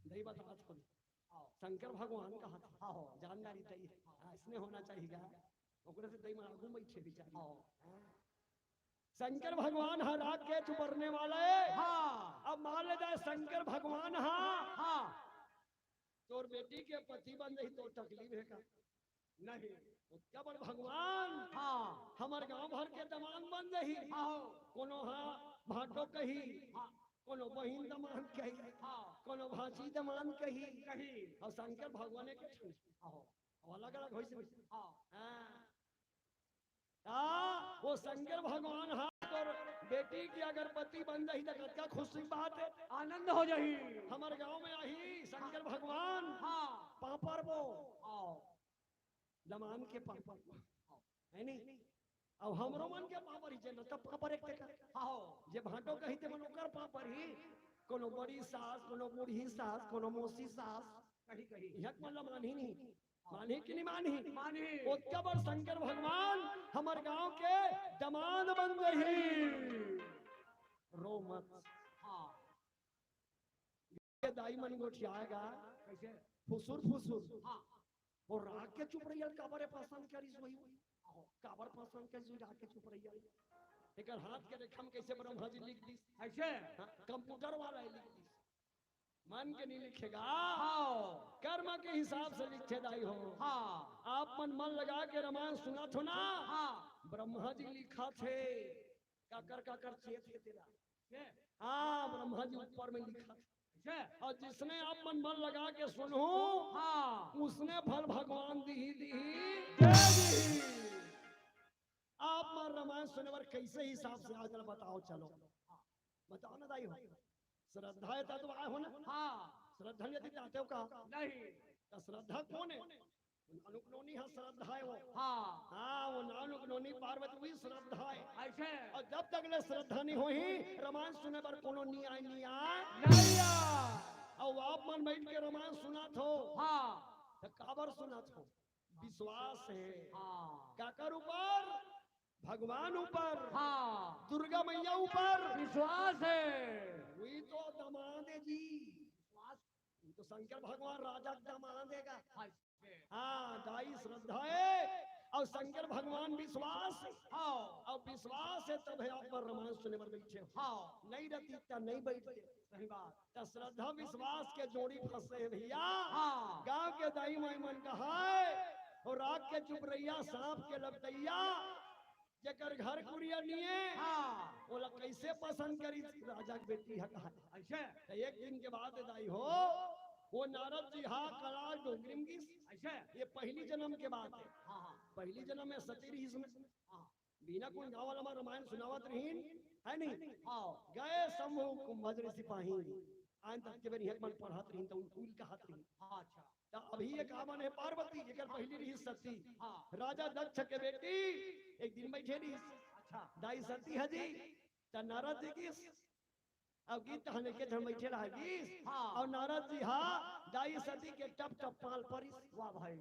दाई बता थोड़ी। आहो। शंकर भगवान कहा था। आहो। जानदारी दाई। हाँ, इसने होना चाहिए। ओकरे से दाई मन आगू में छे बिचारी। आहो। शंकर भगवान ह राग के चुबरने वाला हे। हाँ। अब मान ले जाए शंकर भगवान ह, हाँ। तोर बेटी के पति बन जाही तो तकलीफ हे का? नहीं। तो क्या बोल भगवान, हाँ। हमर गांव भर के दमांद बन जाही। हाँ। कोनो ह भांटो कही, हाँ। कोनो बहिन दमांद कही, हाँ। कोनो भांची दमांद कही। कही। अउ शंकर भगवान एक ठन। हाँ। अउ अलग-अलग होइस। हाँ। हाँ। आ, वो शंकर भगवान ह तोर बेटी के अगर पति बन जाही त कतका खुशी के बात हे। आनंद हो जाही। हमर गांव में आही शंकर भगवान। हाँ। पापर वो। हाँ। दमांद के पापर वो। हे नहीं? अउ हमरो मन के पापर ही चल, तब पापर एक तरीका। हाँ। जे भांटो कही ते मन ओकर पापर ही, कोनो बड़ी सास, कोनो बूढ़ी सास, कोनो मौसी सास। कही, कही। इहाँ के मन ला मानही नहीं। मानही कि नहीं मानही? मानही। ओतका बर शंकर भगवान हमर गांव के दमांद बन जाही। रो मत। हाँ। ये दाई मन गोठियाएगा। कैसे? फुसुर फुसुर। हाँ। वो राग के चुबरइया ल काबर पसंद करिस होही? आहो। काबर पसंद करिस होही राग के चुबरइया ल? एकर हाथ के रेखा म कैसे ब्रह्मा जी लिख दिस? ऐसे? हाँ, कंप्यूटर वाला ही लिख दिस। मन के नहीं लिखेगा। हाँ। कर्म के हिसाब से लिखे दाई हो। हाँ। आप मन मन लगा के रामायण सुनत हो ना? हाँ। ब्रह्मा जी लिखथे। काकर काकर चेत हे तेला? के? हाँ, ब्रह्मा जी ऊपर में लिखथे। अच्छा। अउ जिसने आप मन मन लगा के सुनहू, हाँ। उसने फल भगवान दिही, दिही, दे दिही। आप मन रामायण सुने बर कैसे हिसाब से आए, चलो बताओ, चलो। बताओ ना दाई हो। श्रद्धा हे तब तो आए हो ना? हाँ। श्रद्धा नहीं हे त आते हो का? नहीं। त श्रद्धा कोन हे? नानुक नोनी ह श्रद्धा हे वो। हाँ। हाँ, वो नानुक नोनी पार्वती वही श्रद्धा हे। ऐसे? अउ जब तक ले श्रद्धा नहीं होही, रामायण सुने बर कोनो नहीं आए, नहीं आए। नहीं आए। अउ आप मन बइठ के रामायण सुनत हो। हाँ। त काबर सुनत हो? विश्वास हे। हाँ। काकर ऊपर? भगवान ऊपर। हाँ। दुर्गा मैया ऊपर। विश्वास हे। वही तो दमांद हे जी। विश्वास। वही तो शंकर भगवान राजा के दमांद हे का? हाँ। हाँ, दाई श्रद्धा हे, अउ शंकर भगवान विश्वास हे। हाँ। अउ विश्वास हे तभे आप मन रामायण सुने बर बइठे हो। हाँ। नहीं रहती त नहीं बइठते। सही बात। त श्रद्धा विश्वास के जोड़ी फंसे हे भैया। हाँ। गांव के दाई माई मन कहाय, ओ राग के चुबरइया, सांप के लपटइया, जेकर घर कुरिया निये, हाँ। ओला कैसे पसंद करिस राजा के बेटी ह कहाय। अच्छा। त एक दिन के बात हे दाई हो, वो नारद जी हा कैलाश डोंगरी म गिस। अच्छा। ये पहिली जनम के बात हे। हाँ, हाँ। पहिली जनम में सती रहिस में। हाँ। बिना कोन गाँव वाला मन रामायण सुनावत रहिन, हे नहीं? हाँ। गए शंभु कुंभज ऋषि पाही। आन तक के बेर इहाँ के मन पढ़त रहिन, त उन कुल कहत रहिन। हाँ, अच्छा। त अभी एक आवन हे पार्वती, जेकर पहिली रहिस सती। हाँ। राजा दक्ष के बेटी, एक दिन बइठे रहिस। अच्छा। दाई सती ह जी, त नारद जी गिस, अब गीत तहन एके झन बइठे रहा गिस, हाँ। अउ नारद जी हा दाई सती के टप टप पाँव ल परिस। वाह भाई।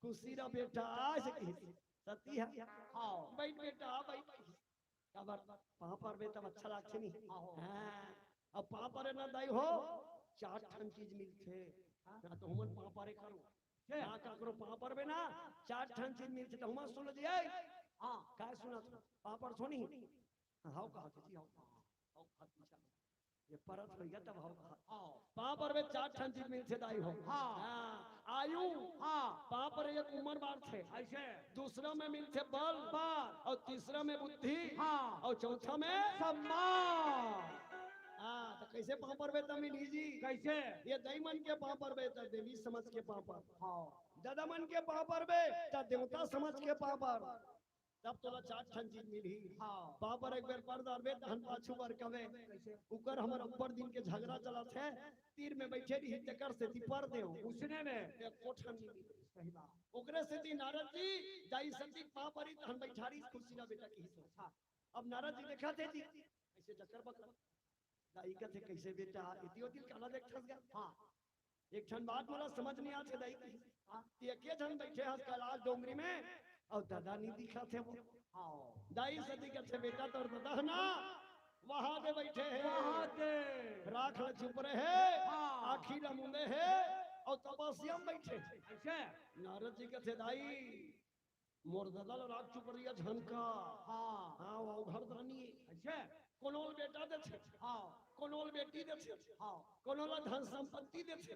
खुशी रह बेटा, अइसे किहिस। सती हा, हाँ। बइठ बेटा, बइठ। काबर पाँव परबे तब अच्छा लागथे नहीं। हाँ। अब पाँव परे ना दाई हो, चार ठन चीज मिलथे। हाँ। ना तो हमन पाँव परे करो। के? ना काकरो पाँव परबे ना, चार ठन चीज मिलथे, त हमन सुन ले जी, ए? हाँ। काय सुनत? पाँव परथो नहीं? हाँ, हव कहा जी, हव। हव कहा जी, ये परत होइगा तब हव कहा। हाँ। पाँव परबे चार ठन चीज मिलथे दाई हो। हाँ। हाँ, आयु। हाँ। पाँव परे एक उमर बाढ़थे। अइसे। दूसरा में मिलथे बल। बल। अउ तीसरा में बुद्धि। हाँ। अउ चौथा में? सम्मान। हाँ, त कइसे पाँव परबे त मिलही जी? कइसे? ये दाई मन के पाँव परबे त देवी समझ के पाँव पर। हाँ। ददा मन के पाँव परबे त देवता समझ के पाँव पर। तब तोला चार ठन चीज मिलही। हाँ। पाँव पर एक बेर पर डारबे, तहन पाछू बर कबे। कइसे? उकर हमर अब्बड़ दिन के झगरा चलत हे, तीर में बइठे रही, तेकर सेती पर देव। उसने में? एको ठन नहीं मिले। सही बात। ओकरे सेती नारद जी, दाई सती पाँव परी, तहन बइठारिस, खुशी रह बेटा किहिस। अच्छा। अब नारद जी देखत हे जी, अइसे जकर बकर। दाई कथे, "कइसे बेटा, एती ओती ल काला देखथस गा?" हाँ। एक ठन बात मोला समझ नहीं आथे दाई। हाँ। ते एके झन बइठे हस कैलाश डोंगरी में, अउ ददा नहीं दिखत हे वो। हाँ। दाई सती कथे, "बेटा तोर ददा ह ना, वहाँ दे बइठे हे। वहाँ दे। राख ल चुप रहे, हाँ। आँखी ल मूंदे हे, अउ तपस्या में बइठे हे।" अइसे? नारद जी कथे, "दाई, मोर ददा ल राख चुप रहिया झन कह।" हाँ। हाँ, वो अवघड़ दानी हे। अइसे? कोनो ल बेटा देथे। हाँ। कोनो ल बेटी देथे। हाँ। कोनो ल धन संपत्ति देथे।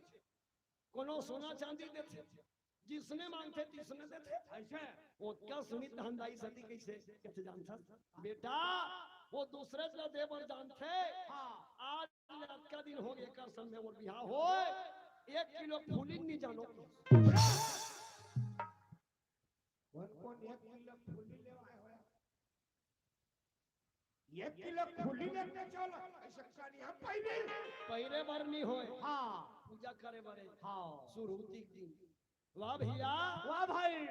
कोनो सोना चांदी देथे। जिसने मांगथे, तिसने देथे। अइसे? ओतका सुनिस तहन दाई सती कइसे? कथे जानथस? बेटा, वो दूसरे ल दे बर जानथे। हाँ। आज ले अतका दिन होगे एकर संग में मोर बिहाव होय, एक किलो फूली ल नहीं जानो। कोन कोन एक किलो फूली लेवाय होय? एक किलो फूली लेके चल, अइसे कनिहा पहिरे। पहिरे बर नहीं होय। हाँ। पूजा करे बर हे। हाँ। सुरहुती के दिन। वाह भइया। वाह भाई।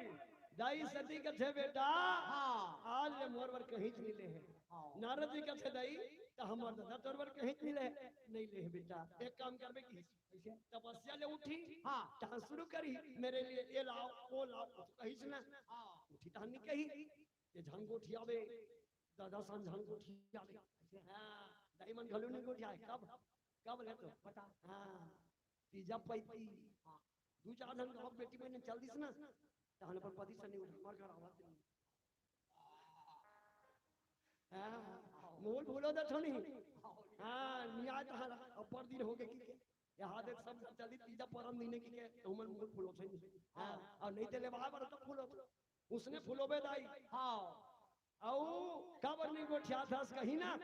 दाई सती कथे, "बेटा, हाँ। आज ले मोर बर कहींच नहीं ले हे।" हाँ। नारद जी कथे, "दाई, त हमर ददा तोर बर कहींच नहीं ले हे?" "नहीं ले हे बेटा।" "एक काम करबे कि कइसे? तपस्या ले उठही, हाँ। तहन शुरू करही, मेरे लिए ये लाओ, वो लाओ, तो कहिस ना।" हाँ। उठही तहन नहीं कही, ये झन गोठियाबे, ददा सन झन गोठियाबे। हाँ, दाई मन घलो नहीं गोठियाय। कब, कब ले तो? बता। हाँ, तीजा पैती। हाँ। दू चार झन गाँव बेटी मन चल दिस ना, तहन अपन पति सन नहीं उठा, हमर घर आवत नहीं। हाँ, मोल भूलो दे थोनी। हाँ, निया तहन अब्बड़ दिन होगे कि के। यहाँ देख सब चली तीजा परम दिने कि के, तो हमन मोल भूलो थे नहीं। हाँ, अउ नहीं ते लेवाय बर तो भूलो। उसने फुलोबे दाई। हाँ। अउ काबर नहीं गोठियाथस कही ना,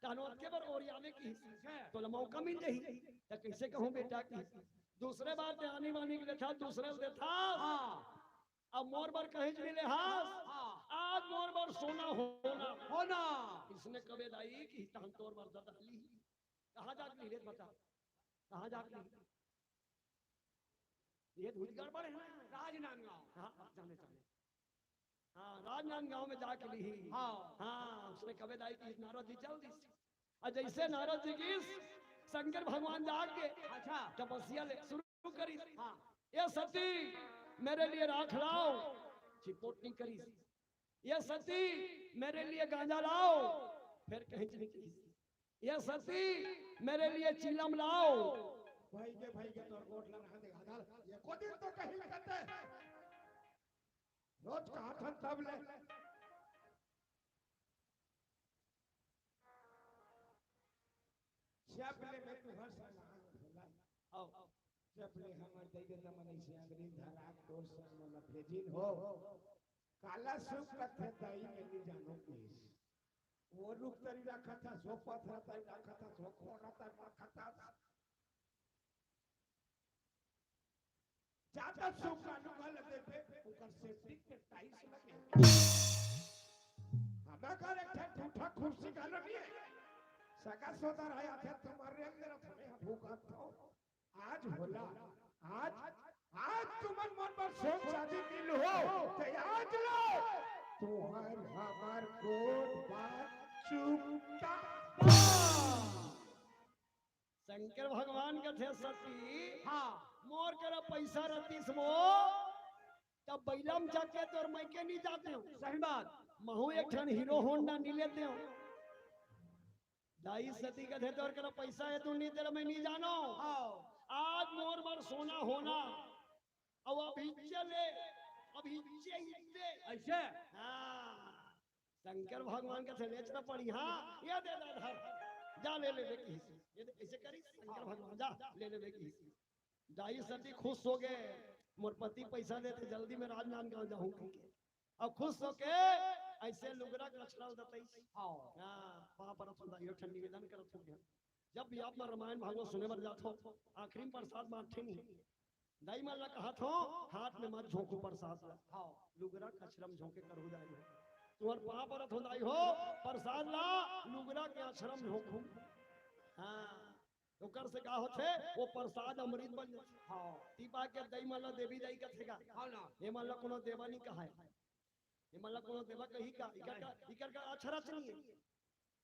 तहन ओतके बर ओरियाबे किहिस। तोला मौका मिल जाही। त कइसे कहूँ बेटा किहिस। दूसरे बार ते आनी बानी के लेथस, दूसरे ल देथस। हाँ। अब मोर बर कहींच नहीं ले हस। हाँ। आज मोर बर सोना होना। होना। इसने कबे दाई किहिस तहन तोर बर ददा लिही। कहाँ जाके लिही रे बता? कहाँ जाके लिही? ये धुरी गड़बड़ हे ना। राजनांदगांव। हाँ, हाँ, जाने, जाने। हाँ, राजनांदगांव में जाके लिही। हाँ। हाँ, उसने कबे दाई किहिस नारद जी चल दिस। अउ जइसे नारद जी गिस, शंकर भगवान जाके अच्छा। तपस्या ले शुरू करिस। हाँ। "ये सती, मेरे लिए राख लाओ।" चिपोट नहीं करिस। "ये सती, मेरे लिए गांजा लाओ।" फेर कहींच नहीं कहिस। "ये सती, मेरे लिए चीलम लाओ।" भाई के, भाई के तोर गोठ ल रहा दे गादल। एको दिन तो कहीं कहते। रोज कहाथन तब ले। जब ले मैं तुहर सलाह भोला। आओ। जब ले हमर दई ददा मन अइसे अंगरी धरा तोर संग मोला भेजिन हो। काला सुख कथे दाई मैं नहीं जानो किहिस। वो रुख तरी रखथस, वो पथरा तरी रखथस, वो खोरा तरी रखथस। ज्यादा सुख का लुगा ल देबे, ओकर सेटिंग में टाइल्स लगे। हमर घर एक ठन ठूठा कुर्सी घलो नहीं हे। सगा सोदर हे, आथे तुम्हर रेंग दे रहा, थोड़े हम भूखत हो। आज होला, आज, आज तुमन मन बर सोन चांदी मिल हो, ते आज लो। तुहर हमर गोठ बात चुप। शंकर भगवान कथे, सती, हाँ। मोर करा पैसा रतिस वो, तब बइला म जाके तोर मइके नी जातेंव। सही बात। महूं एक ठन हीरो होंडा नी लेतेंव। दाई सती कथे, तोर करा पैसा हे, तू नी दे रहा, मैं नी जानों। हाँ। आज मोर बर सोना होना, अउ अभी चले, अभी चले। अइसे? हाँ। शंकर भगवान कथे, ले चला पड़ी, हाँ, ये दे दे धर, जा ले ले बेटी। ये दे, अइसे करी शंकर भगवान, जा ले ले बेटी। दाई सती खुश हो गए, मोर पति पैसा देथे, जल्दी में राजनांदगांव जाहूं कहिके। अब खुश होके अइसे लुगरा कछरा ल दतइस। हाँ। हाँ, पाँव परत हों दाई हो, ठन निवेदन करत हों। जब भी आप मन रामायण भागवत सुने बर जात हो, आखिरी में प्रसाद बांटथे नहीं। दाई मन ला कहत हों, हाथ में मत झोंकहू प्रसाद ला। हाँ। लुगरा कछरा म झोंके करहू दाई हो। तुंहर पाँव परत हों दाई हो, प्रसाद ला लुगरा के अछरा म झोंकहू। हाँ। ओकर से का होथे? वो प्रसाद अमृत बन जाथे। हाँ। तिपा के दाई मन ला देवी दाई कथे का? हाँ ना। ए मन ला कोनो देवा नी कहाय। ए मन ला कोनो देवा कही का? इकर का, इकर का अछरच नहीं हे।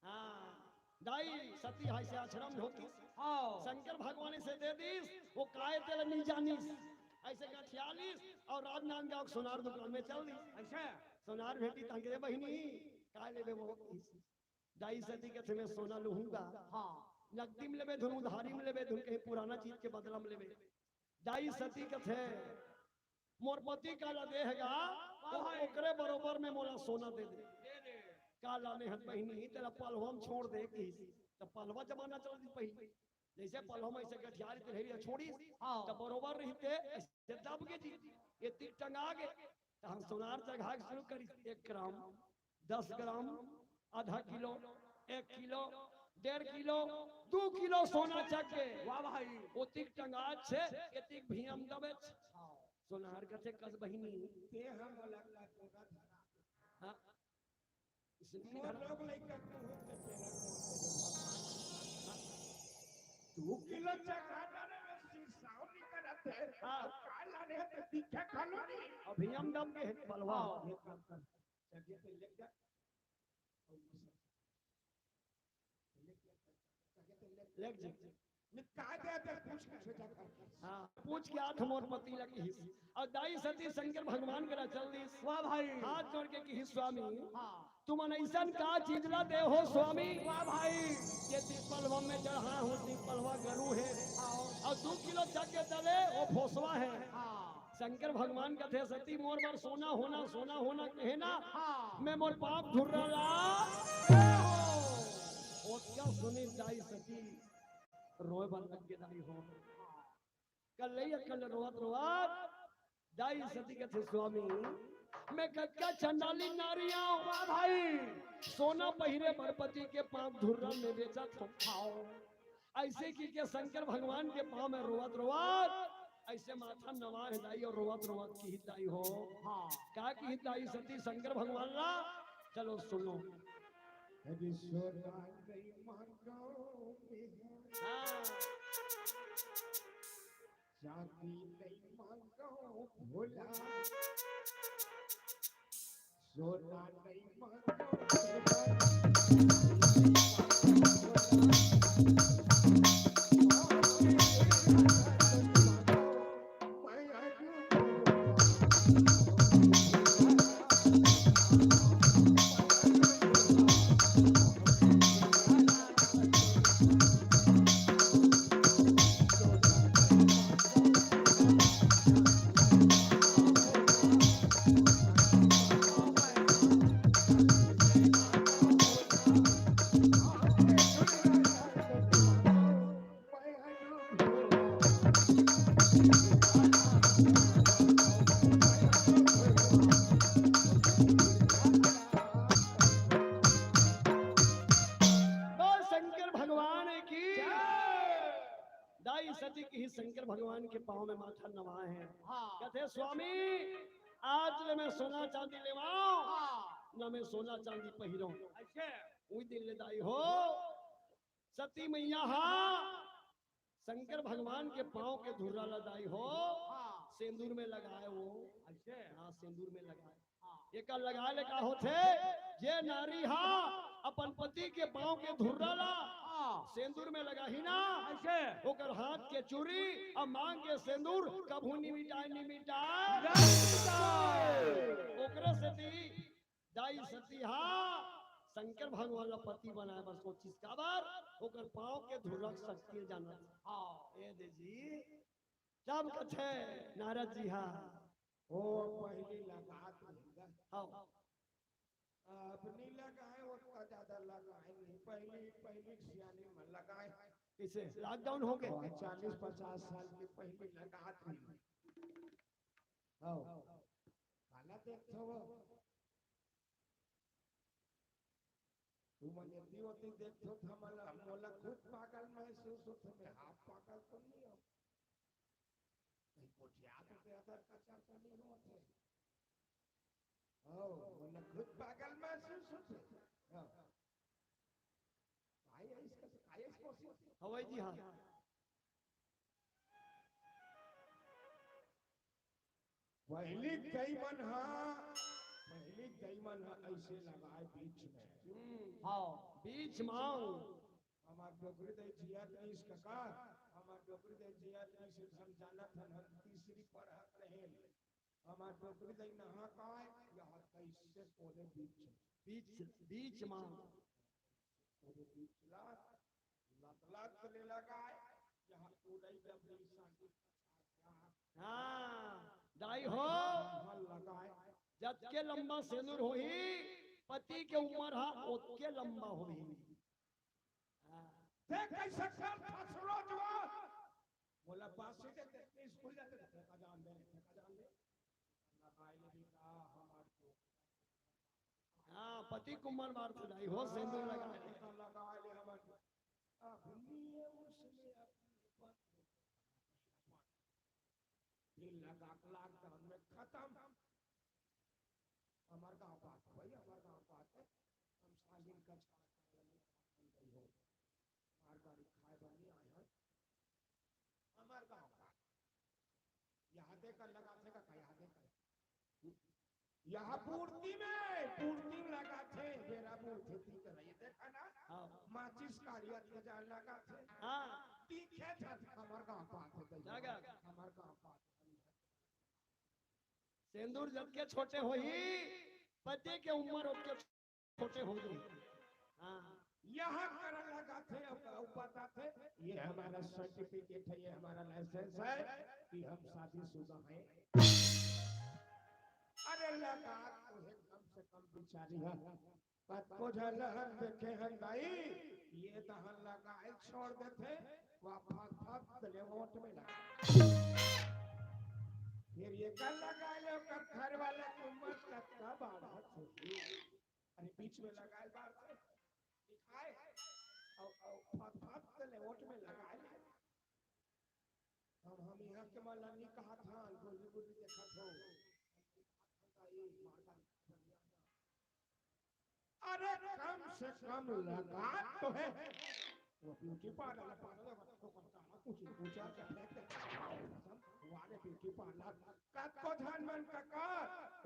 हाँ। दाई सती हे अइसे अछरा म झोंकिस। हाँ। शंकर भगवान अइसे दे दिस, वो काय तेला नी जानिस। अइसे गठिया लिस अउ राजनांदगांव के सोनार दुकान में चल दिस। अइसे? सोनार भेटी तंगे बहिनी, काय लेबे वो? दाई सती कथे, मैं सोना लूहूं गा। हाँ। नकदी म लेबे धुन, उधारी म लेबे धुन, कहीं पुराना चीज के बदला म लेबे। दाई सती कथे, मोर पति काला दे हे गा, हाँ भाई। ओकरे बरोबर में मोला सोना दे दे। दे दे। का लाने हस बहिनी, तेला पलवा म छोड़ दे कहिस। त पलवा जमाना चलत रहिस पहिली। जइसे पलवा म अइसे गठिया रिहिस, छोड़िस, हाँ। त बरोबर रहिथे, अइसे दब गे जी, एतिक टंगा गे। त हम सोनार चघाय के शुरू करिस, एक ग्राम, दस ग्राम, आधा किलो, एक किलो, डेढ़ किलो, दू किलो सोना चघ गे। वाह भाई। ओतिक टंगात हे, एतिक भुइयां म दबे हे। हाँ। सोनार कथे, कस बहिनी। ते हम अलग ला तोरा धरा। हाँ। इसने मोर धरा। लोग लइका के होत के पेला करत हे। दू किलो चघा डारे में सिरसाव निकलत हे। हाँ। अब का लाने हे त दिखे घलो नी। अभी हम दब गे हे पलवा। हाँ, ये काम कर। चघे ते लेग जा। लेग जा। मैं का दे दे पूछ के छोटा कर। हाँ, पूछ के आठ मोर पति लगी। अउ दाई सती शंकर भगवान करा चल दिस। वाह भाई। हाथ जोड़ के किहिस, स्वामी, हाँ। तुमन अइसन का चीज ला दे हो स्वामी? वाह भाई। ये तिक पलवा में चढ़ाय हों, तिक पलवा गरू हे। हाँ। अउ दू किलो चघ गे तले वो भोसवा हे। हाँ। शंकर भगवान कथे, सती मोर बर सोना होना, सोना होना कहे ना, हाँ। मैं मोर पाँव धुर्रा ला। ओतका सुनिस दाई सती रोय बर लग गे दाई हो। कल्लैया कल रोवत रोवत दाई सती कथे, स्वामी, मैं कतका चंडाली नारी आंव, वाह भाई, सोना पहिरे बर पति के पाँव धुर्रा में बेचत हों। अइसे कहिके शंकर भगवान के पाँव में रोवत रोवत अइसे माथा नवाय हे दाई, अउ रोवत रोवत किहिस दाई हो। हाँ। का किहिस दाई सती शंकर भगवान ला? चलो सुनो। अरे सोना नहीं मांगो मैं, हाँ। चांदी नहीं मांगो भोला, सोना नहीं मांगो भोला। बोल शंकर भगवान की। जय। दाई सती किहिस शंकर भगवान के पाँव में माथा नवाय हे। हाँ। कथे, स्वामी, आज ले मैं सोना चांदी लेवांव, हाँ। ना मैं सोना चांदी पहिरों। अइसे? उही दिन ले दाई हो, सती मइया हा शंकर भगवान के पाँव के धुर्रा ला दाई हो, हाँ। सेंदूर में लगाय वो। अइसे? हाँ, सेंदूर में लगाय। एकर लगाए ले का होथे? जे नारी हा अपन पति के पांव के धुर्रा ला हाँ। सेंदूर में लगाही ना, ऐसे। ओकर हाथ के चूरी अउ मांग के सेंदूर कभू निमिटाए, निमिटाए। जय जय। ओकरे सेती दाई सती हा शंकर भगवान ला पति बनाए बर कोशिश, काबर ओकर पांव के धुर्रा शक्ति जानत। हाँ। ए दे जी, तब कथे नारद जी हा, ओ पहिली लगात नहीं गा। हाँ। अब नहीं लगाए, ओतना ज्यादा लगाए नहीं। पहिली, पहिली सियानी मन लगाए। कइसे? लॉकडाउन हो गए। और चालीस पचास साल के पहिली लगात नहीं। हाँ। काला देखत हो? तुमन एती ओती देखत हो, हमन ला, मोला खुद पागल महसूस होथे, मैं हाफ पागल तो नहीं हूँ। कहीं गोठियात होथे, अदर कचर तो नहीं होथे। ओ, मोला खुद पागल महसूस होथे। हाँ। आई, आई, इसका, आई, इसको, हवई जी, हाँ। पहिली दई मन हा, पहिली दई मन हा ऐसे लगाए बीच में। हम्म। हाँ। बीच मांग। हमार डोकरी दई जियत रहिस कका, हमार डोकरी दई जियत रहिस, हम जानत हन, हम तीसरी पढ़त रहेन। हमार डोकरी दई नहा काय, यहाँ कैसे कोने बीच। बीच, बीच मांग। कोने बीच ला, लत लत ले लगाए, यहाँ उड़ई डबरी सानी। हाँ, दाई हो, यहाँ लगाए। जतके लंबा सेनुर होही, पति के उम्र हा ओतके लंबा होही। हाँ। देख कैसे कर फसलो जुआ। मोला बासी दे, दे, दे, स्कूल जाते थे, का जान दे, का जान दे। लगाए ले बेटा, हमार को। हाँ, पति कुमार मार तो दाई हो, सेंदूर लगा ले। लगाए ले हमार को। अब नहीं है उसमें अपनी बात। फिर लगा के लॉकडाउन में खत्म। हमार गांव बात है भाई, हमार गांव बात है। हम सागिन का छाता हो, हमार गाड़ी खाए बर नहीं आए हैं। हमार गांव बात। यहाँ देखा लगा थे का, यहाँ देखा। यहाँ पूर्ति में, पूर्ति में लगा थे, मेरा मूर्ति दिख रही है, देखा ना? हाँ। माचिस कारिया के जान लगा थे। हाँ। तीखे था हमार गांव बात है, लगा। हमार गांव बात है। सेंदूर जतके छोटे होही, पति के उम्र ओतके छोटे हो जाही। हाँ। यहाँ करा लगा थे, अब, अब बताते, ये हमारा सर्टिफिकेट है, ये हमारा लाइसेंस है कि हम शादीशुदा हैं। अरे लगा तो है, कम से कम बिचारी है। कतको झन हम देखे हन दाई, ये दहन लगाए छोड़ देथे, वापस फट ले वोट में लगा। फिर ये कर लगाए ले ओकर घर वाले के उम्र कतका बाढ़त होही। अरे बीच में लगाए बाढ़ से दिखाए, और, और फट फट ले वोट में लगाए ले। अब हम यहाँ के मन ला नहीं कहा था, गोली गोली देखत हो। अरे कम से कम लगा तो है। वो ब्यूटी पार्लर, पार्लर, कुछ पूछा, वाले ब्यूटी पार्लर, कतको झन मन कका,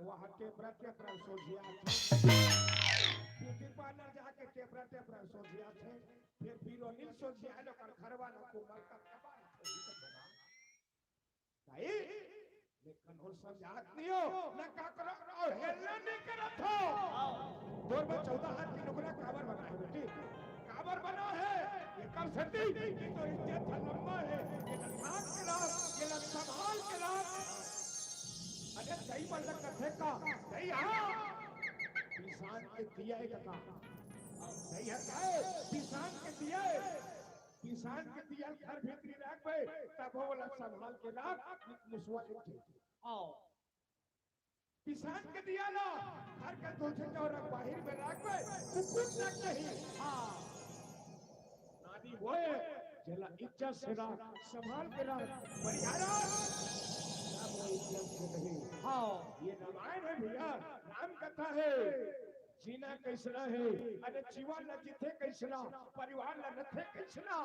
वहाँ टेपरा, टेपरा सोझिया थे। ब्यूटी पार्लर जाके टेपरा, टेपरा सोझिया थे। फिर बिरोनी सोझिया, लोग घर वाला को मर का कबाड़ थे, ये तो बड़ा। भाई, लेकिन वो समझात नहीं हो, न का करो, और हेलना नहीं करत हो। तोर में चौदह हाथ की नुकरा काबर बना है बेटी? काबर बना है? ये कर सकती, ये तो इज्जत है, लंबा है, ये लद्दाख के राज, ये लद्दाख संभाल के राज। अरे सही मतलब कथे का, सही हाँ। किसान के दिया है का, सही है का, किसान के दिया है। पिसान के दिया घर भीतरी राखबे, तब ओला संभाल के राख, मुसवा लेके। आओ। पिसान के दिया ला घर के दूसरे चौरा बाहिर में राखबे, कुकुर ना कही। हाँ। नानी वो है, जेला इज्जत से राख, संभाल के राख, बढ़िया राख। ना वो इज्जत से नहीं। हाँ। ये रामायण है भैया, राम कथा है। जीना कैसना है, अरे जीवन ला जीथे कैसना, परिवार ला रखे कैसना।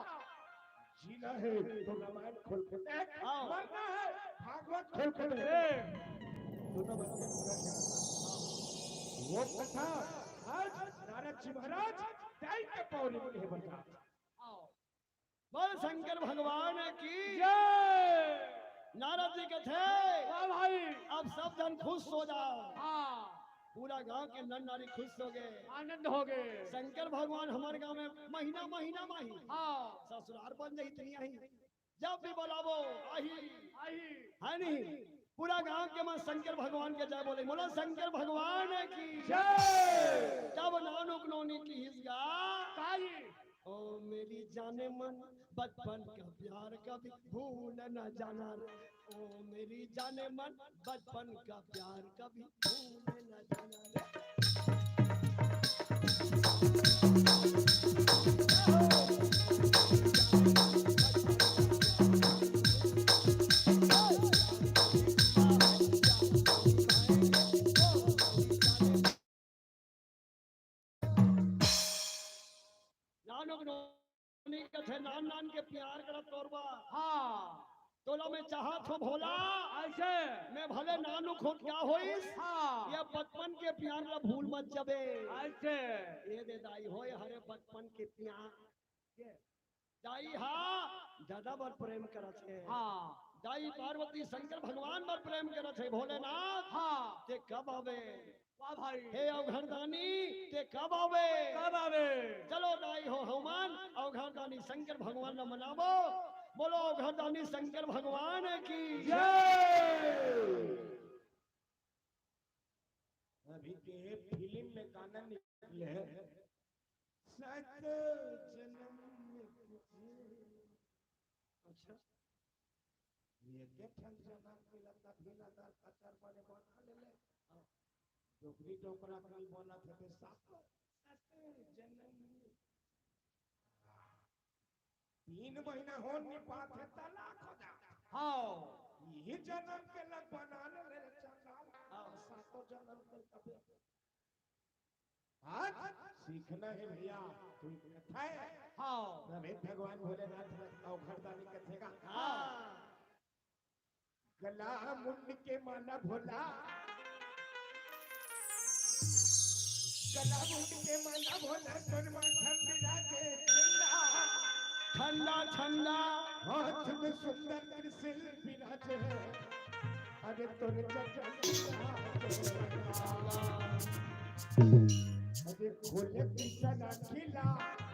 जीना है तो रामायण खोल के देख, हाँ। मरना है भागवत खोल के देख। ए। दोनों बच्चे पूरा खेल। वो कथा आज नारद जी महाराज दाई के पौरी में कहे बता। आओ। बोल शंकर भगवान की। जय। नारद जी के थे। वाह भाई। अब सब जन खुश हो जाओ। हाँ। पूरा गांव के नर नारी खुश हो गए। आनंद हो गए। शंकर भगवान हमारे गांव में महीना, महीना माही। हाँ। ससुराल बन जाए इतनी आई। जब भी बुलावो, आही। आही। है नहीं? पूरा गांव के मन शंकर भगवान के जय बोले। बोलो शंकर भगवान की। जय। जब नानुक नोनी किहिस गा। काई। ओ मेरी जाने मन, बचपन का प्यार कभी भूल न जाना रे। ओ मेरी जाने मन, बचपन का प्यार कभी भूल न जाना रे। नानुक नोनी कथे नान नान के प्यार करत तोर बर। हाँ। तोला मैं चाहत हो भोला। ऐसे। मैं भले नानुक हों त का होइस। हाँ। ये बचपन के प्यार ला भूल मत जबे। ऐसे। ये दे दाई होय हरे बचपन के प्यार। दाई हा दादा बर प्रेम करत हे। हाँ। दाई पार्वती शंकर भगवान बर प्रेम करत हे। भोलेनाथ। हाँ। ते कब आवे? वाह भाई। हे अवघरदानी, ते कब आवे? कब आवे? चलो दाई हो हमन अवघरदानी शंकर भगवान ला मनाबो। बोलो अवघरदानी शंकर भगवान की। जय। अभी के फिल्म में गाना निकले, सात जन्म में तुझे। अच्छा। ये के ठन जन्म के लता भी लता कतर बने बना ले ले। डोकरी डोकरा कल बोला थे तो सात, सात जन्म में। तीन महीना हो नहीं पाते तलाक हो जा। हाँ। ये जन्म के लग बना ले ले चंगाल। हाँ। सातों जन्म के तबे। आज सीखना है भैया, तू कथा है। हाँ। नवेद भगवान भोलेनाथ अवघरदानी कथे का। हाँ। गला मुंड के माला भोला, गला मुंड के माला भोला, तन माथा मिला के ठंडा, ठंडा, ठंडा। हाथ में सुंदर त्रिशूल विराजे है। अरे तोरे चक्कर में आ गया। अरे खोले तीसरा किला।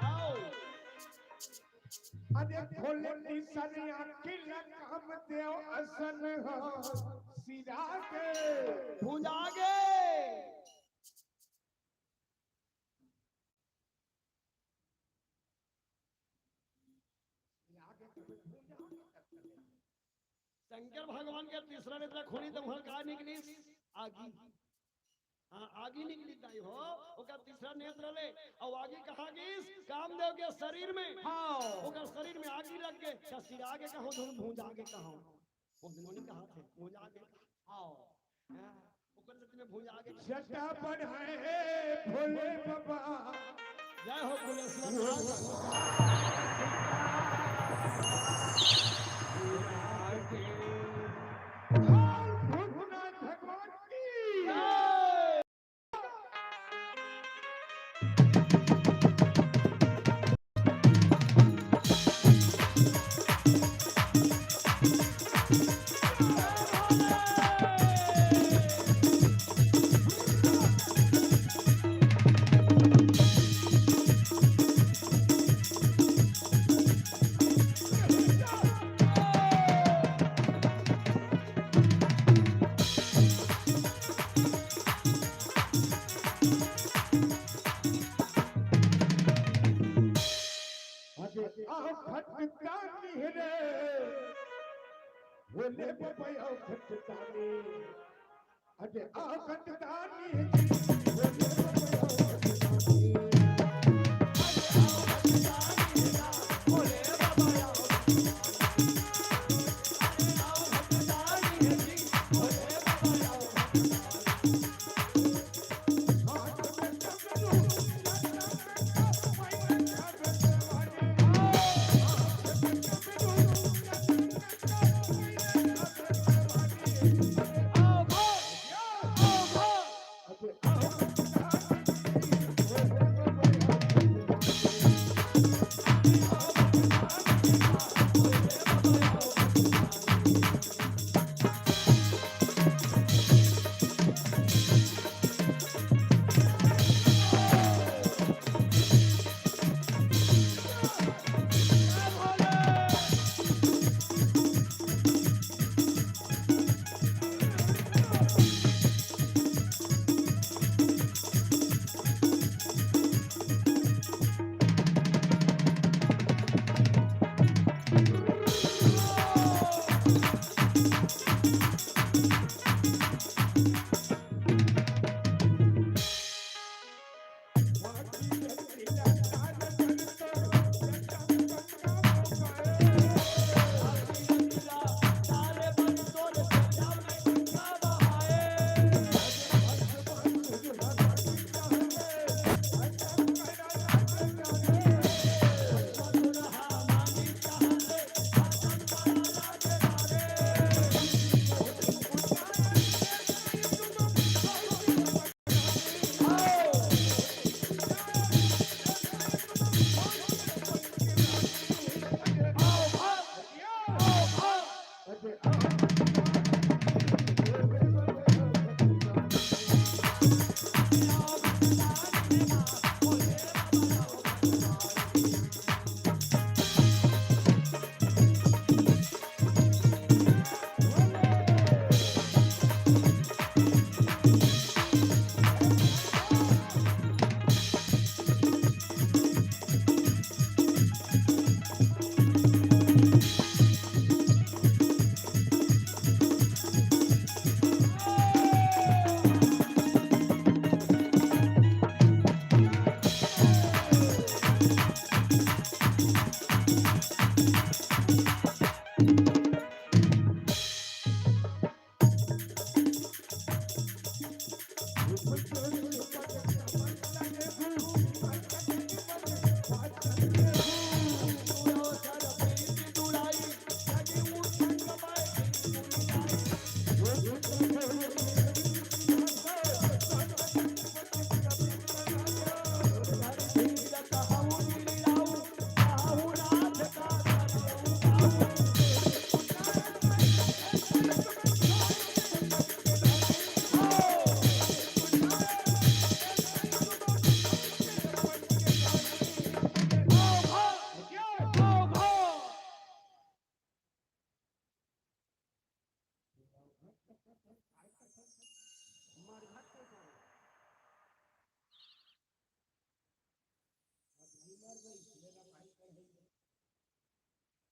आओ। अरे खोले तीसरा किला कामदेव असन हो सिरा के। भुजा गे। शंकर भगवान के तीसरा नेत्र खोली त उहाँ का निकलिस? आगी। हाँ, आगी निकलिस दाई हो, ओकर तीसरा नेत्र ले, अउ आगी कहाँ गिस? कामदेव के शरीर में। हाँ। ओकर शरीर में आगी लग गे, त सिरा गे कहूँ, धुन भुजा गे कहूँ। वो दिन नोनी कहाँ थे? भुजा गे। हाँ। हाँ, ओकर शरीर में भुजा गे। जटा बढ़ाए भोले बाबा। जय हो कुलेश्वर नाथ। बोल भूतनाथ भगवान की। जय। अरे आओ खटदानी रे, भोले बाबा आओ खटदानी। अरे आओ खटदानी जी, भोले बाबा आओ खटदानी। अरे आओ खटदानी जी, भोले बाबा आओ खटदानी। अरे आओ खटदानी जी, भोले बाबा आओ खटदानी।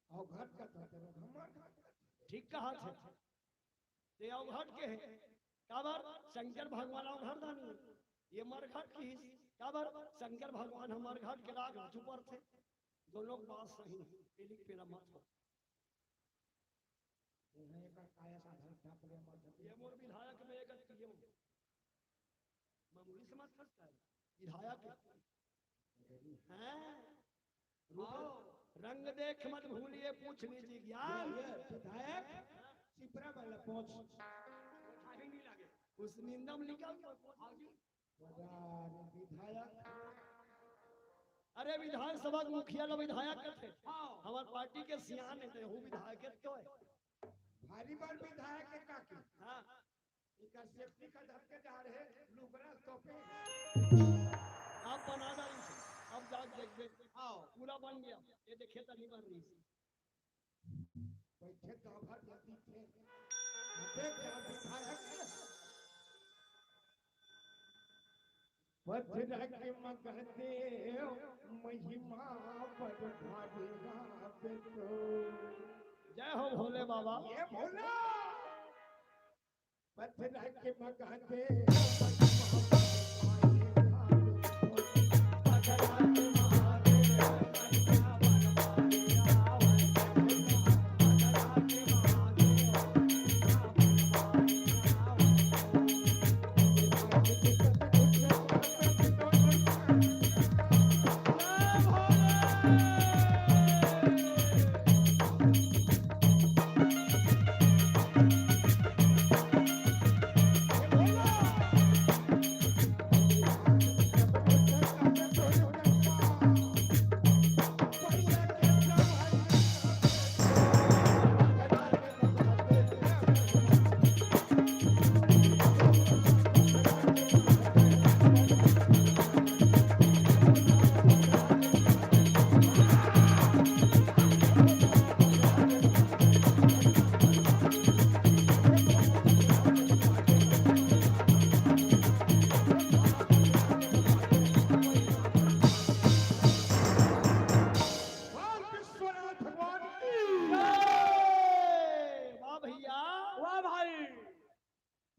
अवघट का तो तेरा घमंड। ठीक कहा थे। ते अवघट के हे। काबर? शंकर भगवान अवघट दानी। ये मरघट की ही। काबर? शंकर भगवान हम मरघट के राग चुपर थे। दोनों बात सही। ये लिख पेला मत हो। ये मोर विधायक में एक पीएम। मामूली से मत खर्च कर। विधायक हैं। रूप आओ। रंग देख मत भूलिए, पूछ लीजिए ज्ञान। ये विधायक सिपरा वाला पहुंच। उस निंदा में निकल गया। हाँ जी। विधायक। अरे विधानसभा के मुखिया ला विधायक कथे। हाँ। हमार पार्टी के सियान है, तो यहू विधायक तो है। भारी बार विधायक के का की? हाँ। इनका सेफ्टी का धर के जा रहे, लुगरा तो पे। आप बना डाली से, अब जाके देखबे। आओ। पूरा बन गया, ये देखिए तनी बन रही। बैठे तो भर जल्दी थे। देख जा विधायक। पथरा के मगह देव महिमा पर भारी गावे तो। जय हो भोले बाबा। ये भोला। पथरा के मगह देव महिमा पर भारी गावे तो। पथरा के महादेव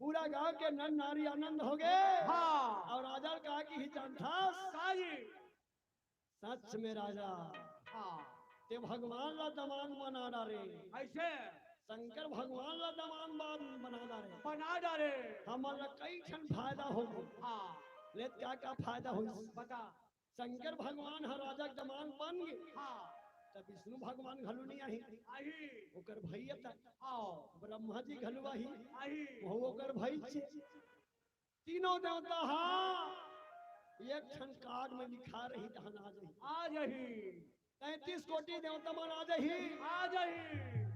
पूरा गांव के नर नारी आनंद हो गए। हाँ। और राजा ल कहा कि ही जानथस? का जी? सच में राजा, हाँ। ते भगवान ला दमांद बना डारे। ऐसे? शंकर भगवान ला दमांद बन-, बना डारे। बना डारे। हमन ला कई ठन फायदा हो गए। हाँ। ले त का का फायदा होइस? बता। शंकर भगवान ह राजा के दमांद बन गे। हाँ। त विष्णु भगवान घलो नहीं आही। आही। ओकर भैया त आओ। ब्रह्मा जी घलो आही। आही। वो ओकर भाई छे। तीनों देवता हा एक ठन काग में लिखा रही, तहन आ जाही। आ जाही। तैंतीस कोटि देवता मन आ जाही। आ जाही।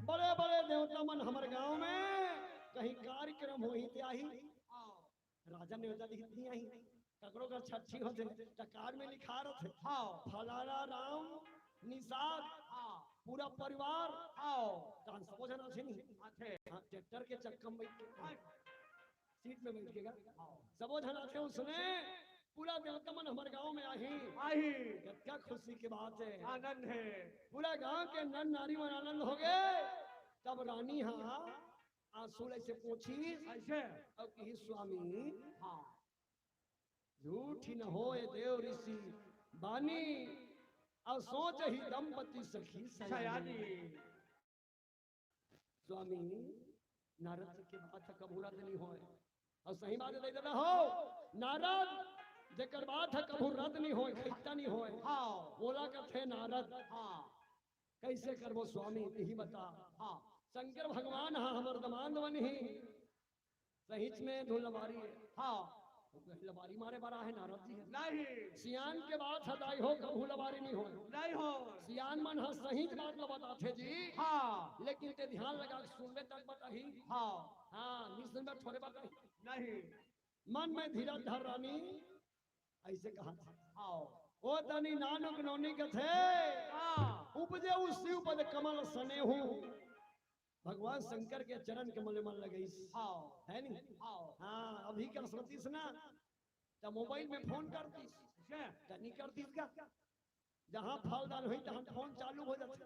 बड़े बड़े देवता मन हमर गांव में कहीं कार्यक्रम होही ते आही। आओ। राजा नेवता दिहित नहीं आही। ककरो घर छठी होथे त काग में लिखा रथे। हाँ। फलाना राम निषाद। हाँ। पूरा परिवार। हाँ। तहन सबो झन आथे नहीं। आथे। हाँ, ट्रैक्टर के चक्का में बैठ के। हाँ। सीट में बैठ के गा। हाँ। सबो झन आथे उसने, पूरा देवता मन हमर गांव में आही। आही। कतका खुशी के बात है। आनंद है। पूरा गांव के नर नारी मन आनंद हो गए। तब रानी हा आंसू ऐसे पोंछी। ऐसे? अउ कही, स्वामी, हाँ। झूठी न होय देव ऋषि बानी, अउ सोचही दंपति सखी सयानी। सयानी। स्वामी, नारद जी के बात ह कभू रद्द नहीं होय। अउ सही बात है दादा हो, नारद जेकर बात ह कभू रद्द नहीं होय, खैता नहीं होय, हाँ। ओला कथे नारद। हाँ। कैसे करबो स्वामी, यही बता। हाँ। शंकर भगवान ह हमर दमांद बनही, सहीच में धुन लबारी है। हाँ। वो कहे, लबारी मारे बर आहे नारद जी है। नहीं। सियान के बात ह दाई हो, कभू लबारी नहीं हो। नहीं हो। सियान मन ह सहीच बात ल बताथे जी। हाँ। लेकिन ते ध्यान लगा के सुनबे तब बताही। हाँ। हाँ, नहीं सुनबे थोड़े बताही। नहीं। मन में धीरज धर रानी, ऐसे कहा था। आओ। ओ तनी नानुक नोनी कथे। हाँ। उपजे उ शिव पद कमल सनेहू। भगवान शंकर के चरण के मले मन लगइस। हाँ। है नी? हाँ। हाँ, अभी कर सोचिस ना, त मोबाइल में फोन कर दिस। अच्छा। त नहीं कर दिस का? जहाँ फलदान होई, तहाँ फोन चालू हो जाथे।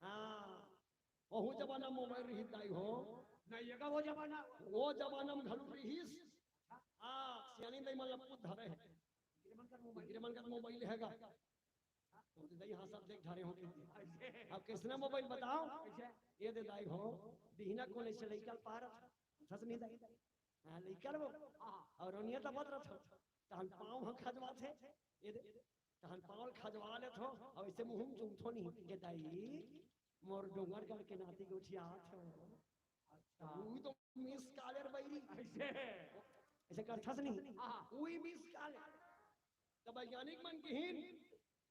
हाँ, ओहू जमाना मोबाइल रही दाई हो। नहीं, ये का वो जमाना? वो जमाना में घलू रहीस। हाँ, सियानी दाई मन ला पूछ धरे है। गिरमन कर मोबाइल। गिरमन कर मोबाइल है गा। तो दाई हाँ सब देख धरे हो कि। ऐसे। अब किसने मोबाइल बताओ? ऐसे। ये दे दाई हो, बिहना कोले से लइका पारत। सच नहीं दाई? हाँ, लइका वो। हाँ। और रोनिया तपत रथ। तहन पाँव ह खजवाथे। ये दे। तहन पाँव खजवा लेथो, अउ ऐसे मुँह में चूमथो नहीं, "ए दाई, मोर डोंगरगढ़ के नाती गोठियात हो।" अच्छा। उही तो मिस काले रे बइरी। ऐसे। ऐसे करथस नहीं? हाँ। उही मिस काले। त वैज्ञानिक मन किहिन,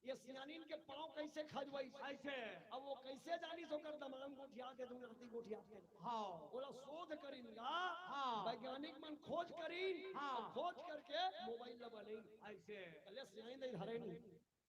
ये सियानिन के पाँव कैसे खजवाइस? ऐसे। अब वो कैसे जानिस ओकर दमांद गोठियात हे, नाती गोठियात हे? हाँ। ओला शोध करिन गा, हाँ। वैज्ञानिक मन खोज करिन, हाँ। खोज करके मोबाइल ला बनइन। ऐसे। कले सियानी दाई धरे नहीं।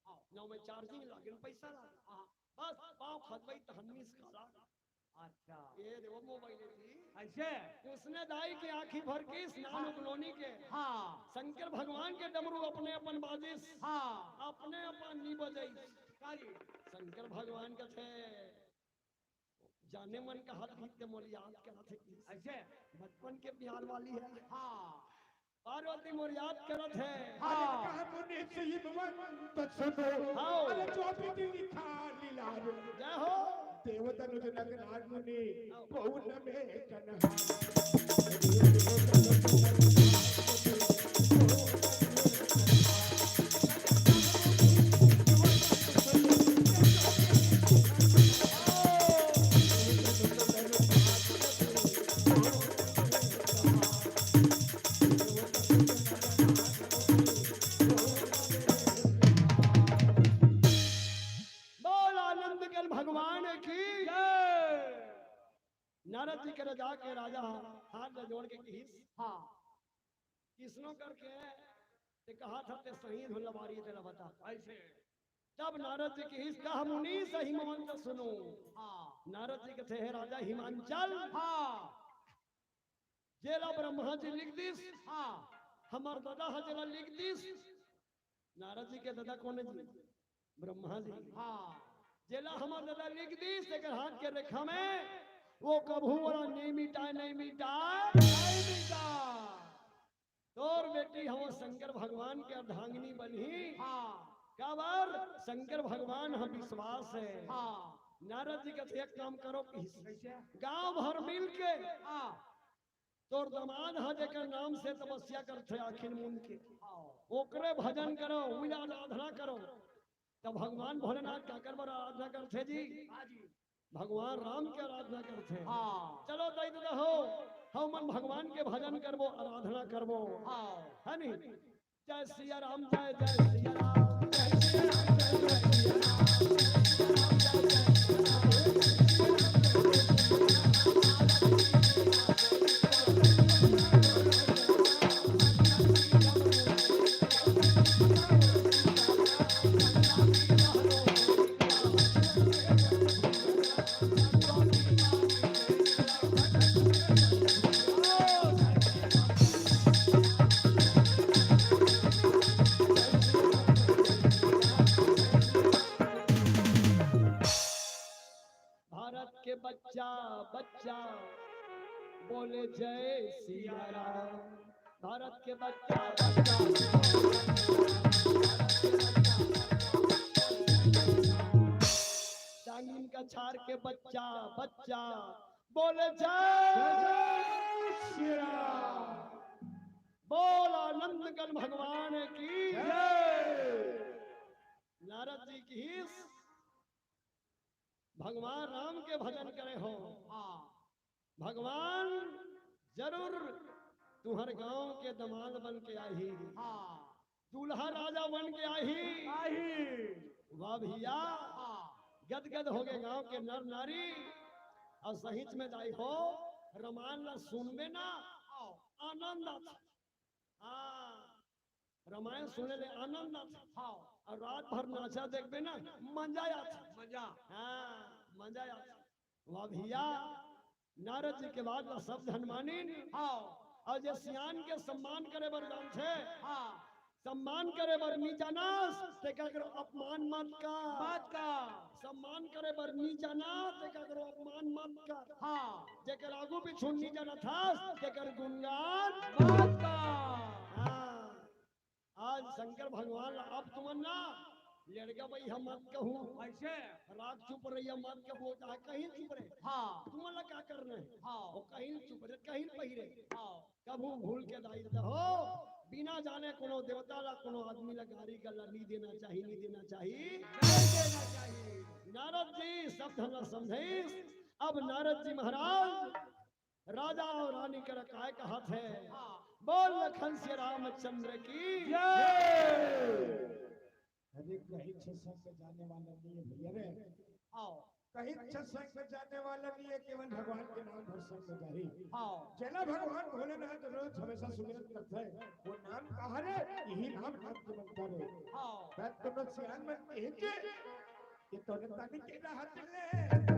हाँ। नौ में चार्जिंग लागे, पैसा लागे। हाँ। बस पाँव खजवाई तहन मिस काला। अच्छा। ये देखो मोबाइल है जी। ऐसे? उसने दाई के आँखी भर के स्नान हाँ। उगलोनी के। हाँ। शंकर भगवान के डमरू अपने अपन बाजिस। हाँ। अपने अपन नी बजाइस। का जी? शंकर भगवान कथे, जाने मन का हाथ बीत के मोर याद करत हे कि ऐसे? बचपन के प्यार वाली है। हाँ। पार्वती मोर याद करत हे। हाँ। कहा मुनि शिववंत सुनो। हाँ। अरे जो विधि लिखा लीलार। जय हो। देवतनुज नर नार मुनि पवन में कन्हा। बोल आनंद कर भगवान की जय। नारद जी करा जाके राजा हाथ ला जोड़ के किहिस, हाँ। किसनो करके ते कहा था ते सही धुन लबारी तेला बता। ऐसे। तब नारद जी किहिस, कहा मुनि सही हिमवंत सुनो। हाँ। नारद जी कथे, हे राजा हिमांचल। हाँ। जेला ब्रह्मा जी लिख दिस। हाँ। हमर ददा ह जेला लिख दिस। नारद जी के ददा कोन हे जी? ब्रह्मा जी। हाँ। जेला हमर ददा लिख दिस, एकर हाथ के रेखा में, वो कभू ओला नहीं मिटाए, नहीं मिटाए। नहीं मिटाए। हम शंकर भगवान के अर्धांगिनी बनही। हाँ। काबर शंकर भगवान ह विश्वास हे। हाँ। नारद जी कथे, "एक काम करो," कहिस, कैसे? "गांव भर मिल के हाँ। तोर दमाद ह जेकर नाम से तपस्या करथे अखिल मुनि के, हाँ। ओकरे भजन करो, ओला आराधना करो।" त भगवान भोलेनाथ काकर बर आराधना करथे जी? हाँ जी। भगवान राम के आराधना करथे। हाँ। चलो दई ददा हो, हमन भगवान के भजन करबो, आराधना करबो। हाँ। है नी? जय सिया राम, जय जय सिया राम, जय सिया राम, जय जय सिया राम। भारत के बच्चा, बच्चा बोले जय सिया राम। भारत के बच्चा, बच्चा, डांगिन कछार के बच्चा, बच्चा बोले जय श्री राम। बोल आनंद गण भगवान की जय। नारद जी कहिस, भगवान राम के भजन करे हो। हाँ। भगवान जरूर तुहर गांव के दमाल बन के आही। हाँ। दूल्हा राजा बन के आही। आही। वाह भैया। हाँ। गदगद हो गए गांव के नर नारी। अउ सहिच में दाई हो, रमायन ला सुनबे ना, हाँ। आनंद आथे। हाँ। रमायन सुने ले आनंद आथे। हाँ। अउ रात भर नाचा देखबे ना, मजा आथे। मजा। हाँ, मजा आथे। वाह भैया, नारद जी के बात ला सब झन मानिन। हाँ। अउ जे सियान के सम्मान करे बर जानथे, हाँ। सम्मान करे बर नी जानस, तेकर करो अपमान मत कर। मत कर। सम्मान करे बर नी जाना, तेकर करो अपमान मत कर। हाँ। जेकर आगू पीछू नी जानत हस, तेकर गुणगान मत कर। हाँ। आज शंकर भगवान ला अब तुमन ना लड़का भाई हम मत कहूँ। कैसे? राग चुप रहिया मत कहूँ, चाहे कहीं चुप रहे। हाँ। तुमन ला का करना है? हाँ। वो कहीं चुप रहे, कहीं पहिरे। हाँ। कभू भूल के दाई दहो, बिना जाने कोनो देवता ला, कोनो आदमी ला गारी गल्ला नी देना चाही, नी देना चाही। नहीं देना चाही। नारद जी सब झन ला समझाइस। अब नारद जी महाराज राजा अउ रानी करा काय कहत हे? हाँ। बोल लखन सिया रामचंद्र की जय। अरे कहीं छे संग जाने वाला नहीं है भैया रे। आओ। कहीं छे संग जाने वाला नहीं है, केवल भगवान के नाम भर संग जाही। हाँ। जेला भगवान भोलेनाथ रोज हमेशा सुमिरन करथे, वो नाम कहा रे, यही नाम नाम के मंत्र है। हाँ। तब तो सियान मन कहे के कि तोरे तन के रहत ले।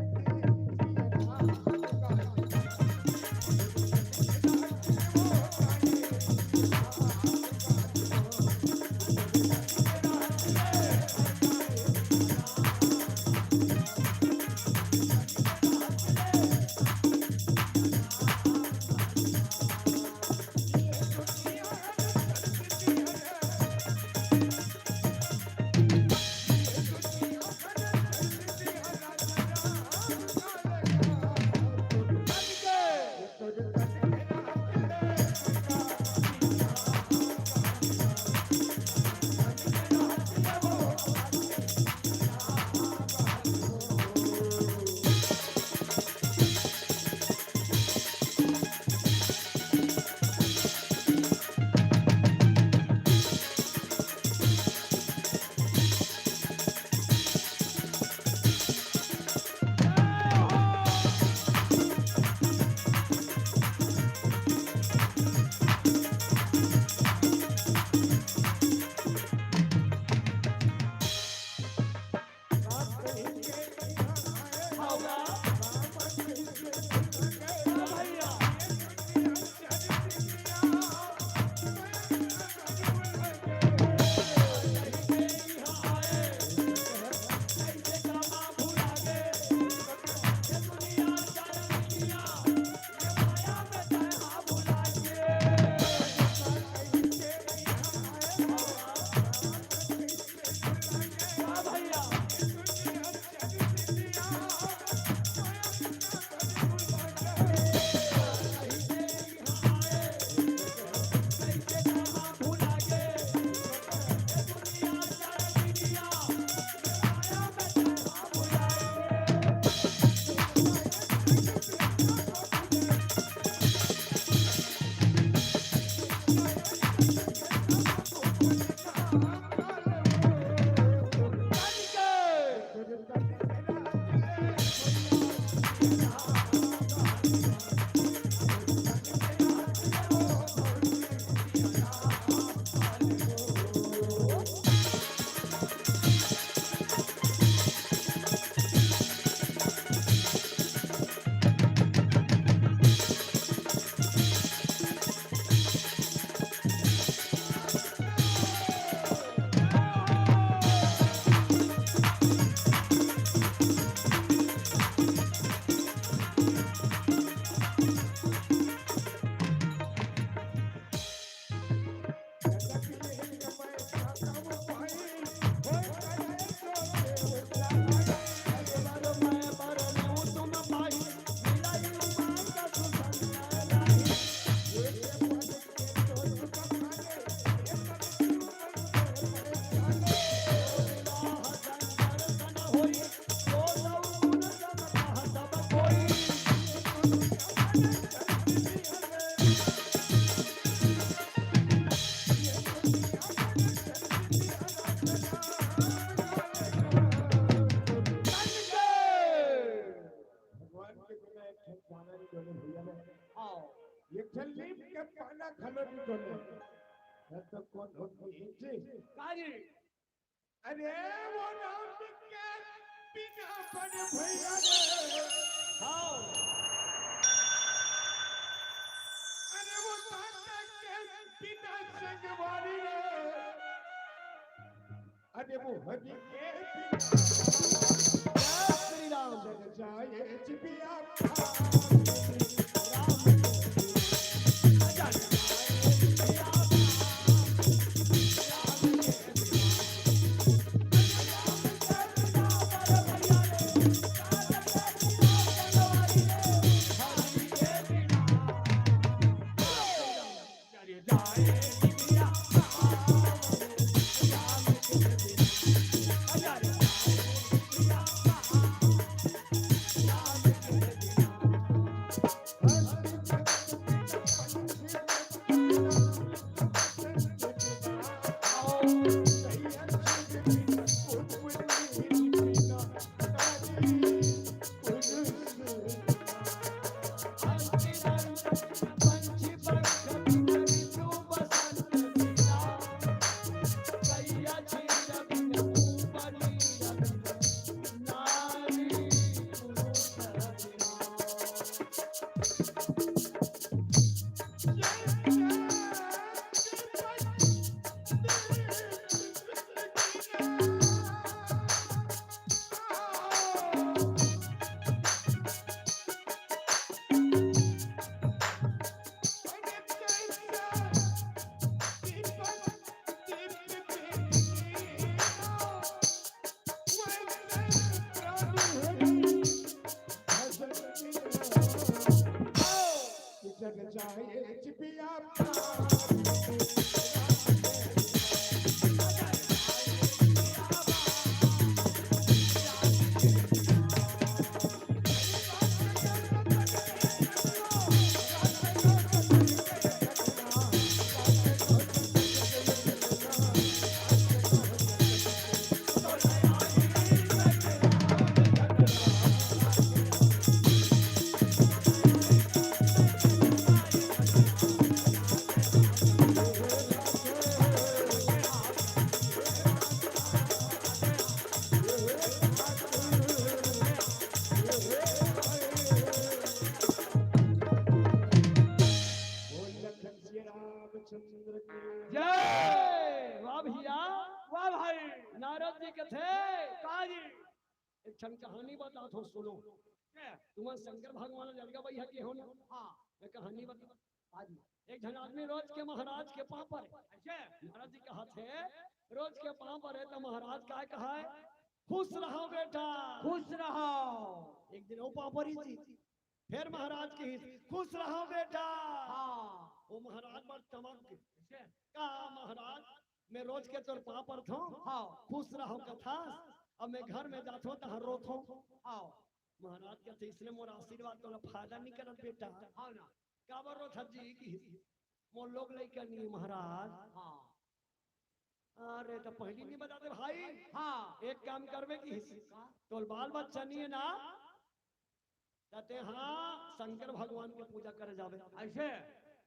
एक ठन लीम के पाना घलो नइ डोले। ये तो कोन होथे जी? का जी? अरे वो राम के बिना बने भैया रे। हाँ। अरे वो दादा के बिना संगवारी रे। अरे वो हरि के बिना जय श्री राम। जग जाए चिपिया। बोल लखन सिया रामचंद्र की। जय। वाह भैया। वाह भाई। नारद जी कथे, का जी? एक ठन कहानी बताथों, सुनो। क्या? तुमन शंकर भगवान लड़का भैया के हो ना? हाँ। मैं कहानी बता। हाँ जी। एक झन आदमी रोज के महाराज के पाँव परे। अच्छा। नारद जी कहथे, रोज के पाँव परे त महाराज का कहे? खुश रहो बेटा। खुश रहो। एक दिन वो पाँव परिस जी, फेर महाराज कहिस, खुश रहो बेटा। हाँ। वो महाराज बड़ चमक गे। अच्छा। का महाराज, मैं रोज के तोर पाँव परथों, हाँ। खुश रहो कथस, अब मैं घर में जाथों तहाँ रोथों। हाँ। महाराज कथे, इसने मोर आशीर्वाद तोला फायदा नइ करत बेटा। हाँ ना। काबर रोथस जी? कहिस, मोर लोग लइका नइ हे महाराज। हाँ। अरे त पहिली नइ बताते भाई। हाँ। एक काम करबे कहिस, का? तोर बाल बच्चा नइ हे ना, त तें हाँ शंकर भगवान के पूजा करे जाबे। अइसे?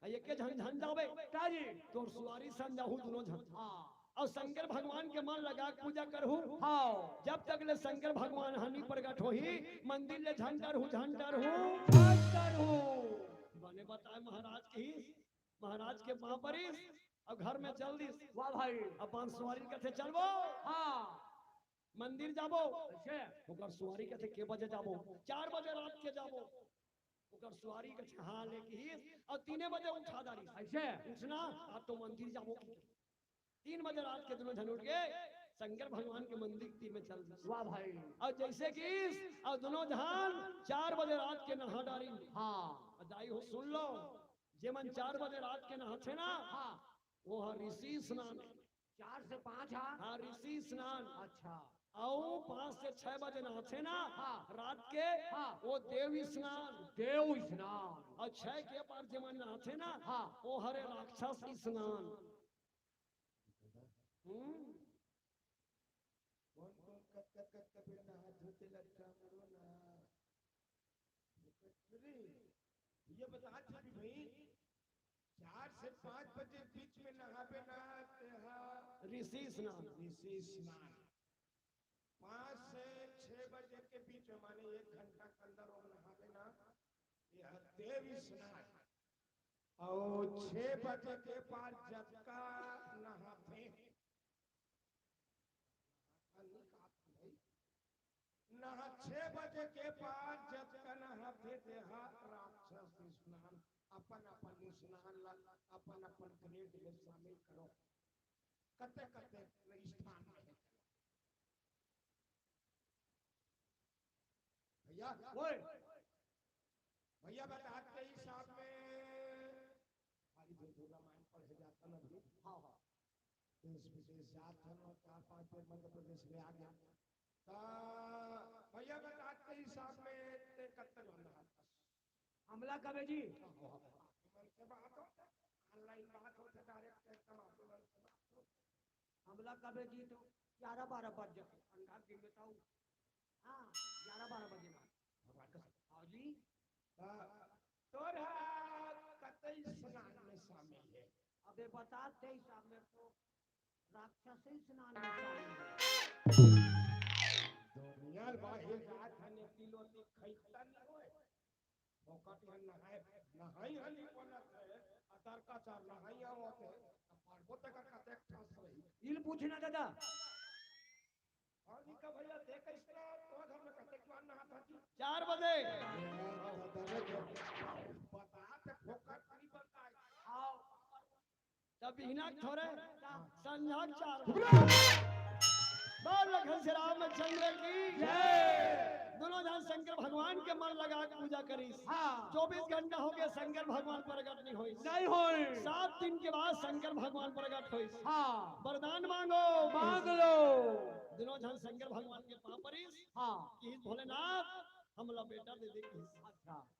अउ एके झन झन जाबे। का जी? तोर सुवारी सन जाहू दुनों झन। हाँ। अउ शंकर भगवान के मन लगा के पूजा करहू। हाँ। जब तक ले शंकर भगवान ह नइ प्रगट होही, मंदिर ले झन डरहू, झन डरहू। झन डरहू। बने बताए महाराज कहिस, महाराज के पाँव परिस अउ घर में चल दिस। वाह भाई। अपन सुवारी कथे चलबो। हाँ। मंदिर जाबो। अच्छा। ओकर सुवारी कथे के बजे जाबो? चार बजे रात के जाबो। ओकर सुवारी कथे हाँ ले कहिस, अउ तीने बजे उठा डारिस। अच्छा। उठना, अब तो मंदिर जाबो। तीन बजे रात के दुनों झन उठ के शंकर भगवान के मंदिर तीर में चल दिस। वाह भाई। अउ जइसे कहिस, अउ दुनों झन चार बजे रात के नहा डारिन। हाँ। अउ दाई हो सुन लो, जेमन चार बजे रात के नहाथे ना, हाँ। वो ह ऋषि स्नान। चार से पाँच, हाँ। हाँ, ऋषि स्नान। अच्छा। अउ पाँच से छह बजे नहाथे ना, हाँ। रात के, हाँ। वो देव स्नान। देव स्नान। अउ छह के पार जेमन नहाथे ना, हाँ। वो हरे राक्षस स्नान। हम्म। कौन कौन कत कत कत कत बेर नहात होते लड़का मरो ना। अरे, ये बता छवि भाई, से पाँच बजे के बीच में नहाबे ना, तेहा ऋषि स्नान। ऋषि स्नान। पाँच से छह बजे के बीच में, माने एक घंटा के अंदर वो नहाबे ना, यह देव स्नान। और छह बजे के बाद जतका नहाथे, नहा, छह बजे के बाद जतका नहाथे, तेहा राक्षस स्नान। अपन अपन स्नान ला अपन अपन ग्रेड में शामिल करो। कते कते स्थान में है। भैया, ओए। भैया, बतात के हिसाब में खाली जो जो रामायण पढ़े जाता ना भी, हाँ, हाँ। देश विदेश जात हन और चार पांच बेर मध्य प्रदेश में आ गया। तो भैया, बतात के हिसाब में ते कत्ते लोग रहा था? हमला कबे जी? मन से बात हो, ऑनलाइन बात हो, डायरेक्ट एकदम आपके मन से बात हो। हमला कबे जी तो ग्यारह बारह बज जाते, अंधा दिन में तो, हाँ, ग्यारह बारह बजे बाद। भगवान का हाँ जी। हाँ, तोर हा कतई स्नान में शामिल है। अबे बता, तेईस साल में तो राक्षसी स्नान में शामिल है। दुनिया बाहर जात हने किलो ती खैता नहीं होए। फोकट में नहाए, नहाई हली बोलत है, अदर का चार नहाई आवत है, अब पढ़बो तक का कतेक ठस रही। इल पूछना दादा। और इनका भैया देख इसका तो घर में कतेक बार नहा था जी? चार बजे। बता ते फोकट नहीं बनता है। आओ। तब बिहना के थोरे, संझा के चार बजे। बोल लखन श्री रामचंद्र की जय। दोनों जन शंकर भगवान के मन लगा के पूजा करिस। हाँ। चौबीस घंटा हो गए, शंकर भगवान प्रकट नहीं होइस। नहीं होइस। सात दिन के बाद शंकर भगवान प्रकट होइस। हाँ। वरदान मांगो। मांग लो। दोनों जन शंकर भगवान के पाँव परिस। हाँ। कि भोलेनाथ, हमला बेटा दे दे किहिस। अच्छा।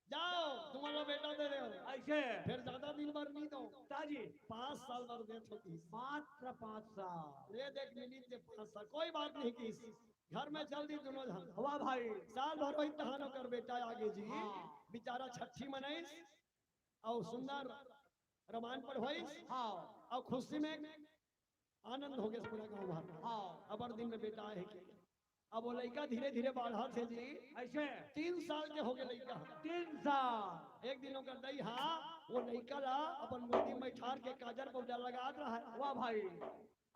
जाओ, तुम्हारा बेटा दे रहे हो। ऐसे। फिर ज्यादा दिन भर नहीं दो। ताजी। पाँच साल भर दे चुकी। मात्र पाँच साल। ये देख मिली ते पाँच साल, कोई बात नहीं किहिस। घर में चल दी दोनों जन। वाह भाई। साल भर वही तहान ओकर बेटा आगे जी। हाँ। बेचारा छठी मनइस और सुंदर रामायण पढ़वाइस। हाँ। और खुशी में आनंद हो गया पूरा गांव भर। हाँ। अबर दिन में बेटा है कि अब वो लइका धीरे-धीरे बाढ़त हे जी। ऐसे? तीन साल के हो गए लइका। तीन साल। एक दिन ओकर दई हा, वो लइका ला अपन गोदी में ठार के काजर पाउडर लगात रहा है। वाह भाई।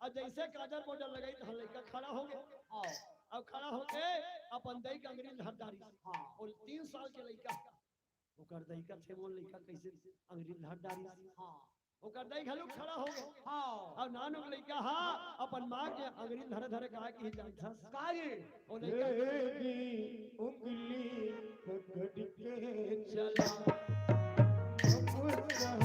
और जैसे काजर पाउडर लगाई तो लइका खड़ा हो गया। हाँ। अब खड़ा होके अपन दई के अंगरी धर डारी। हाँ। और तीन साल के लइका, ओकर दई का थे वो लइका कैसे अंगरी धर डारी। हाँ। ओकर दई घलो खड़ा हो गए। हाँ। और नानुक लइका हा अपन माँ के अंगरी धरे धरे कहा कि जानथस। काहे? ओ लइका तेरी उंगली पकड़ के चला, अब कहाँ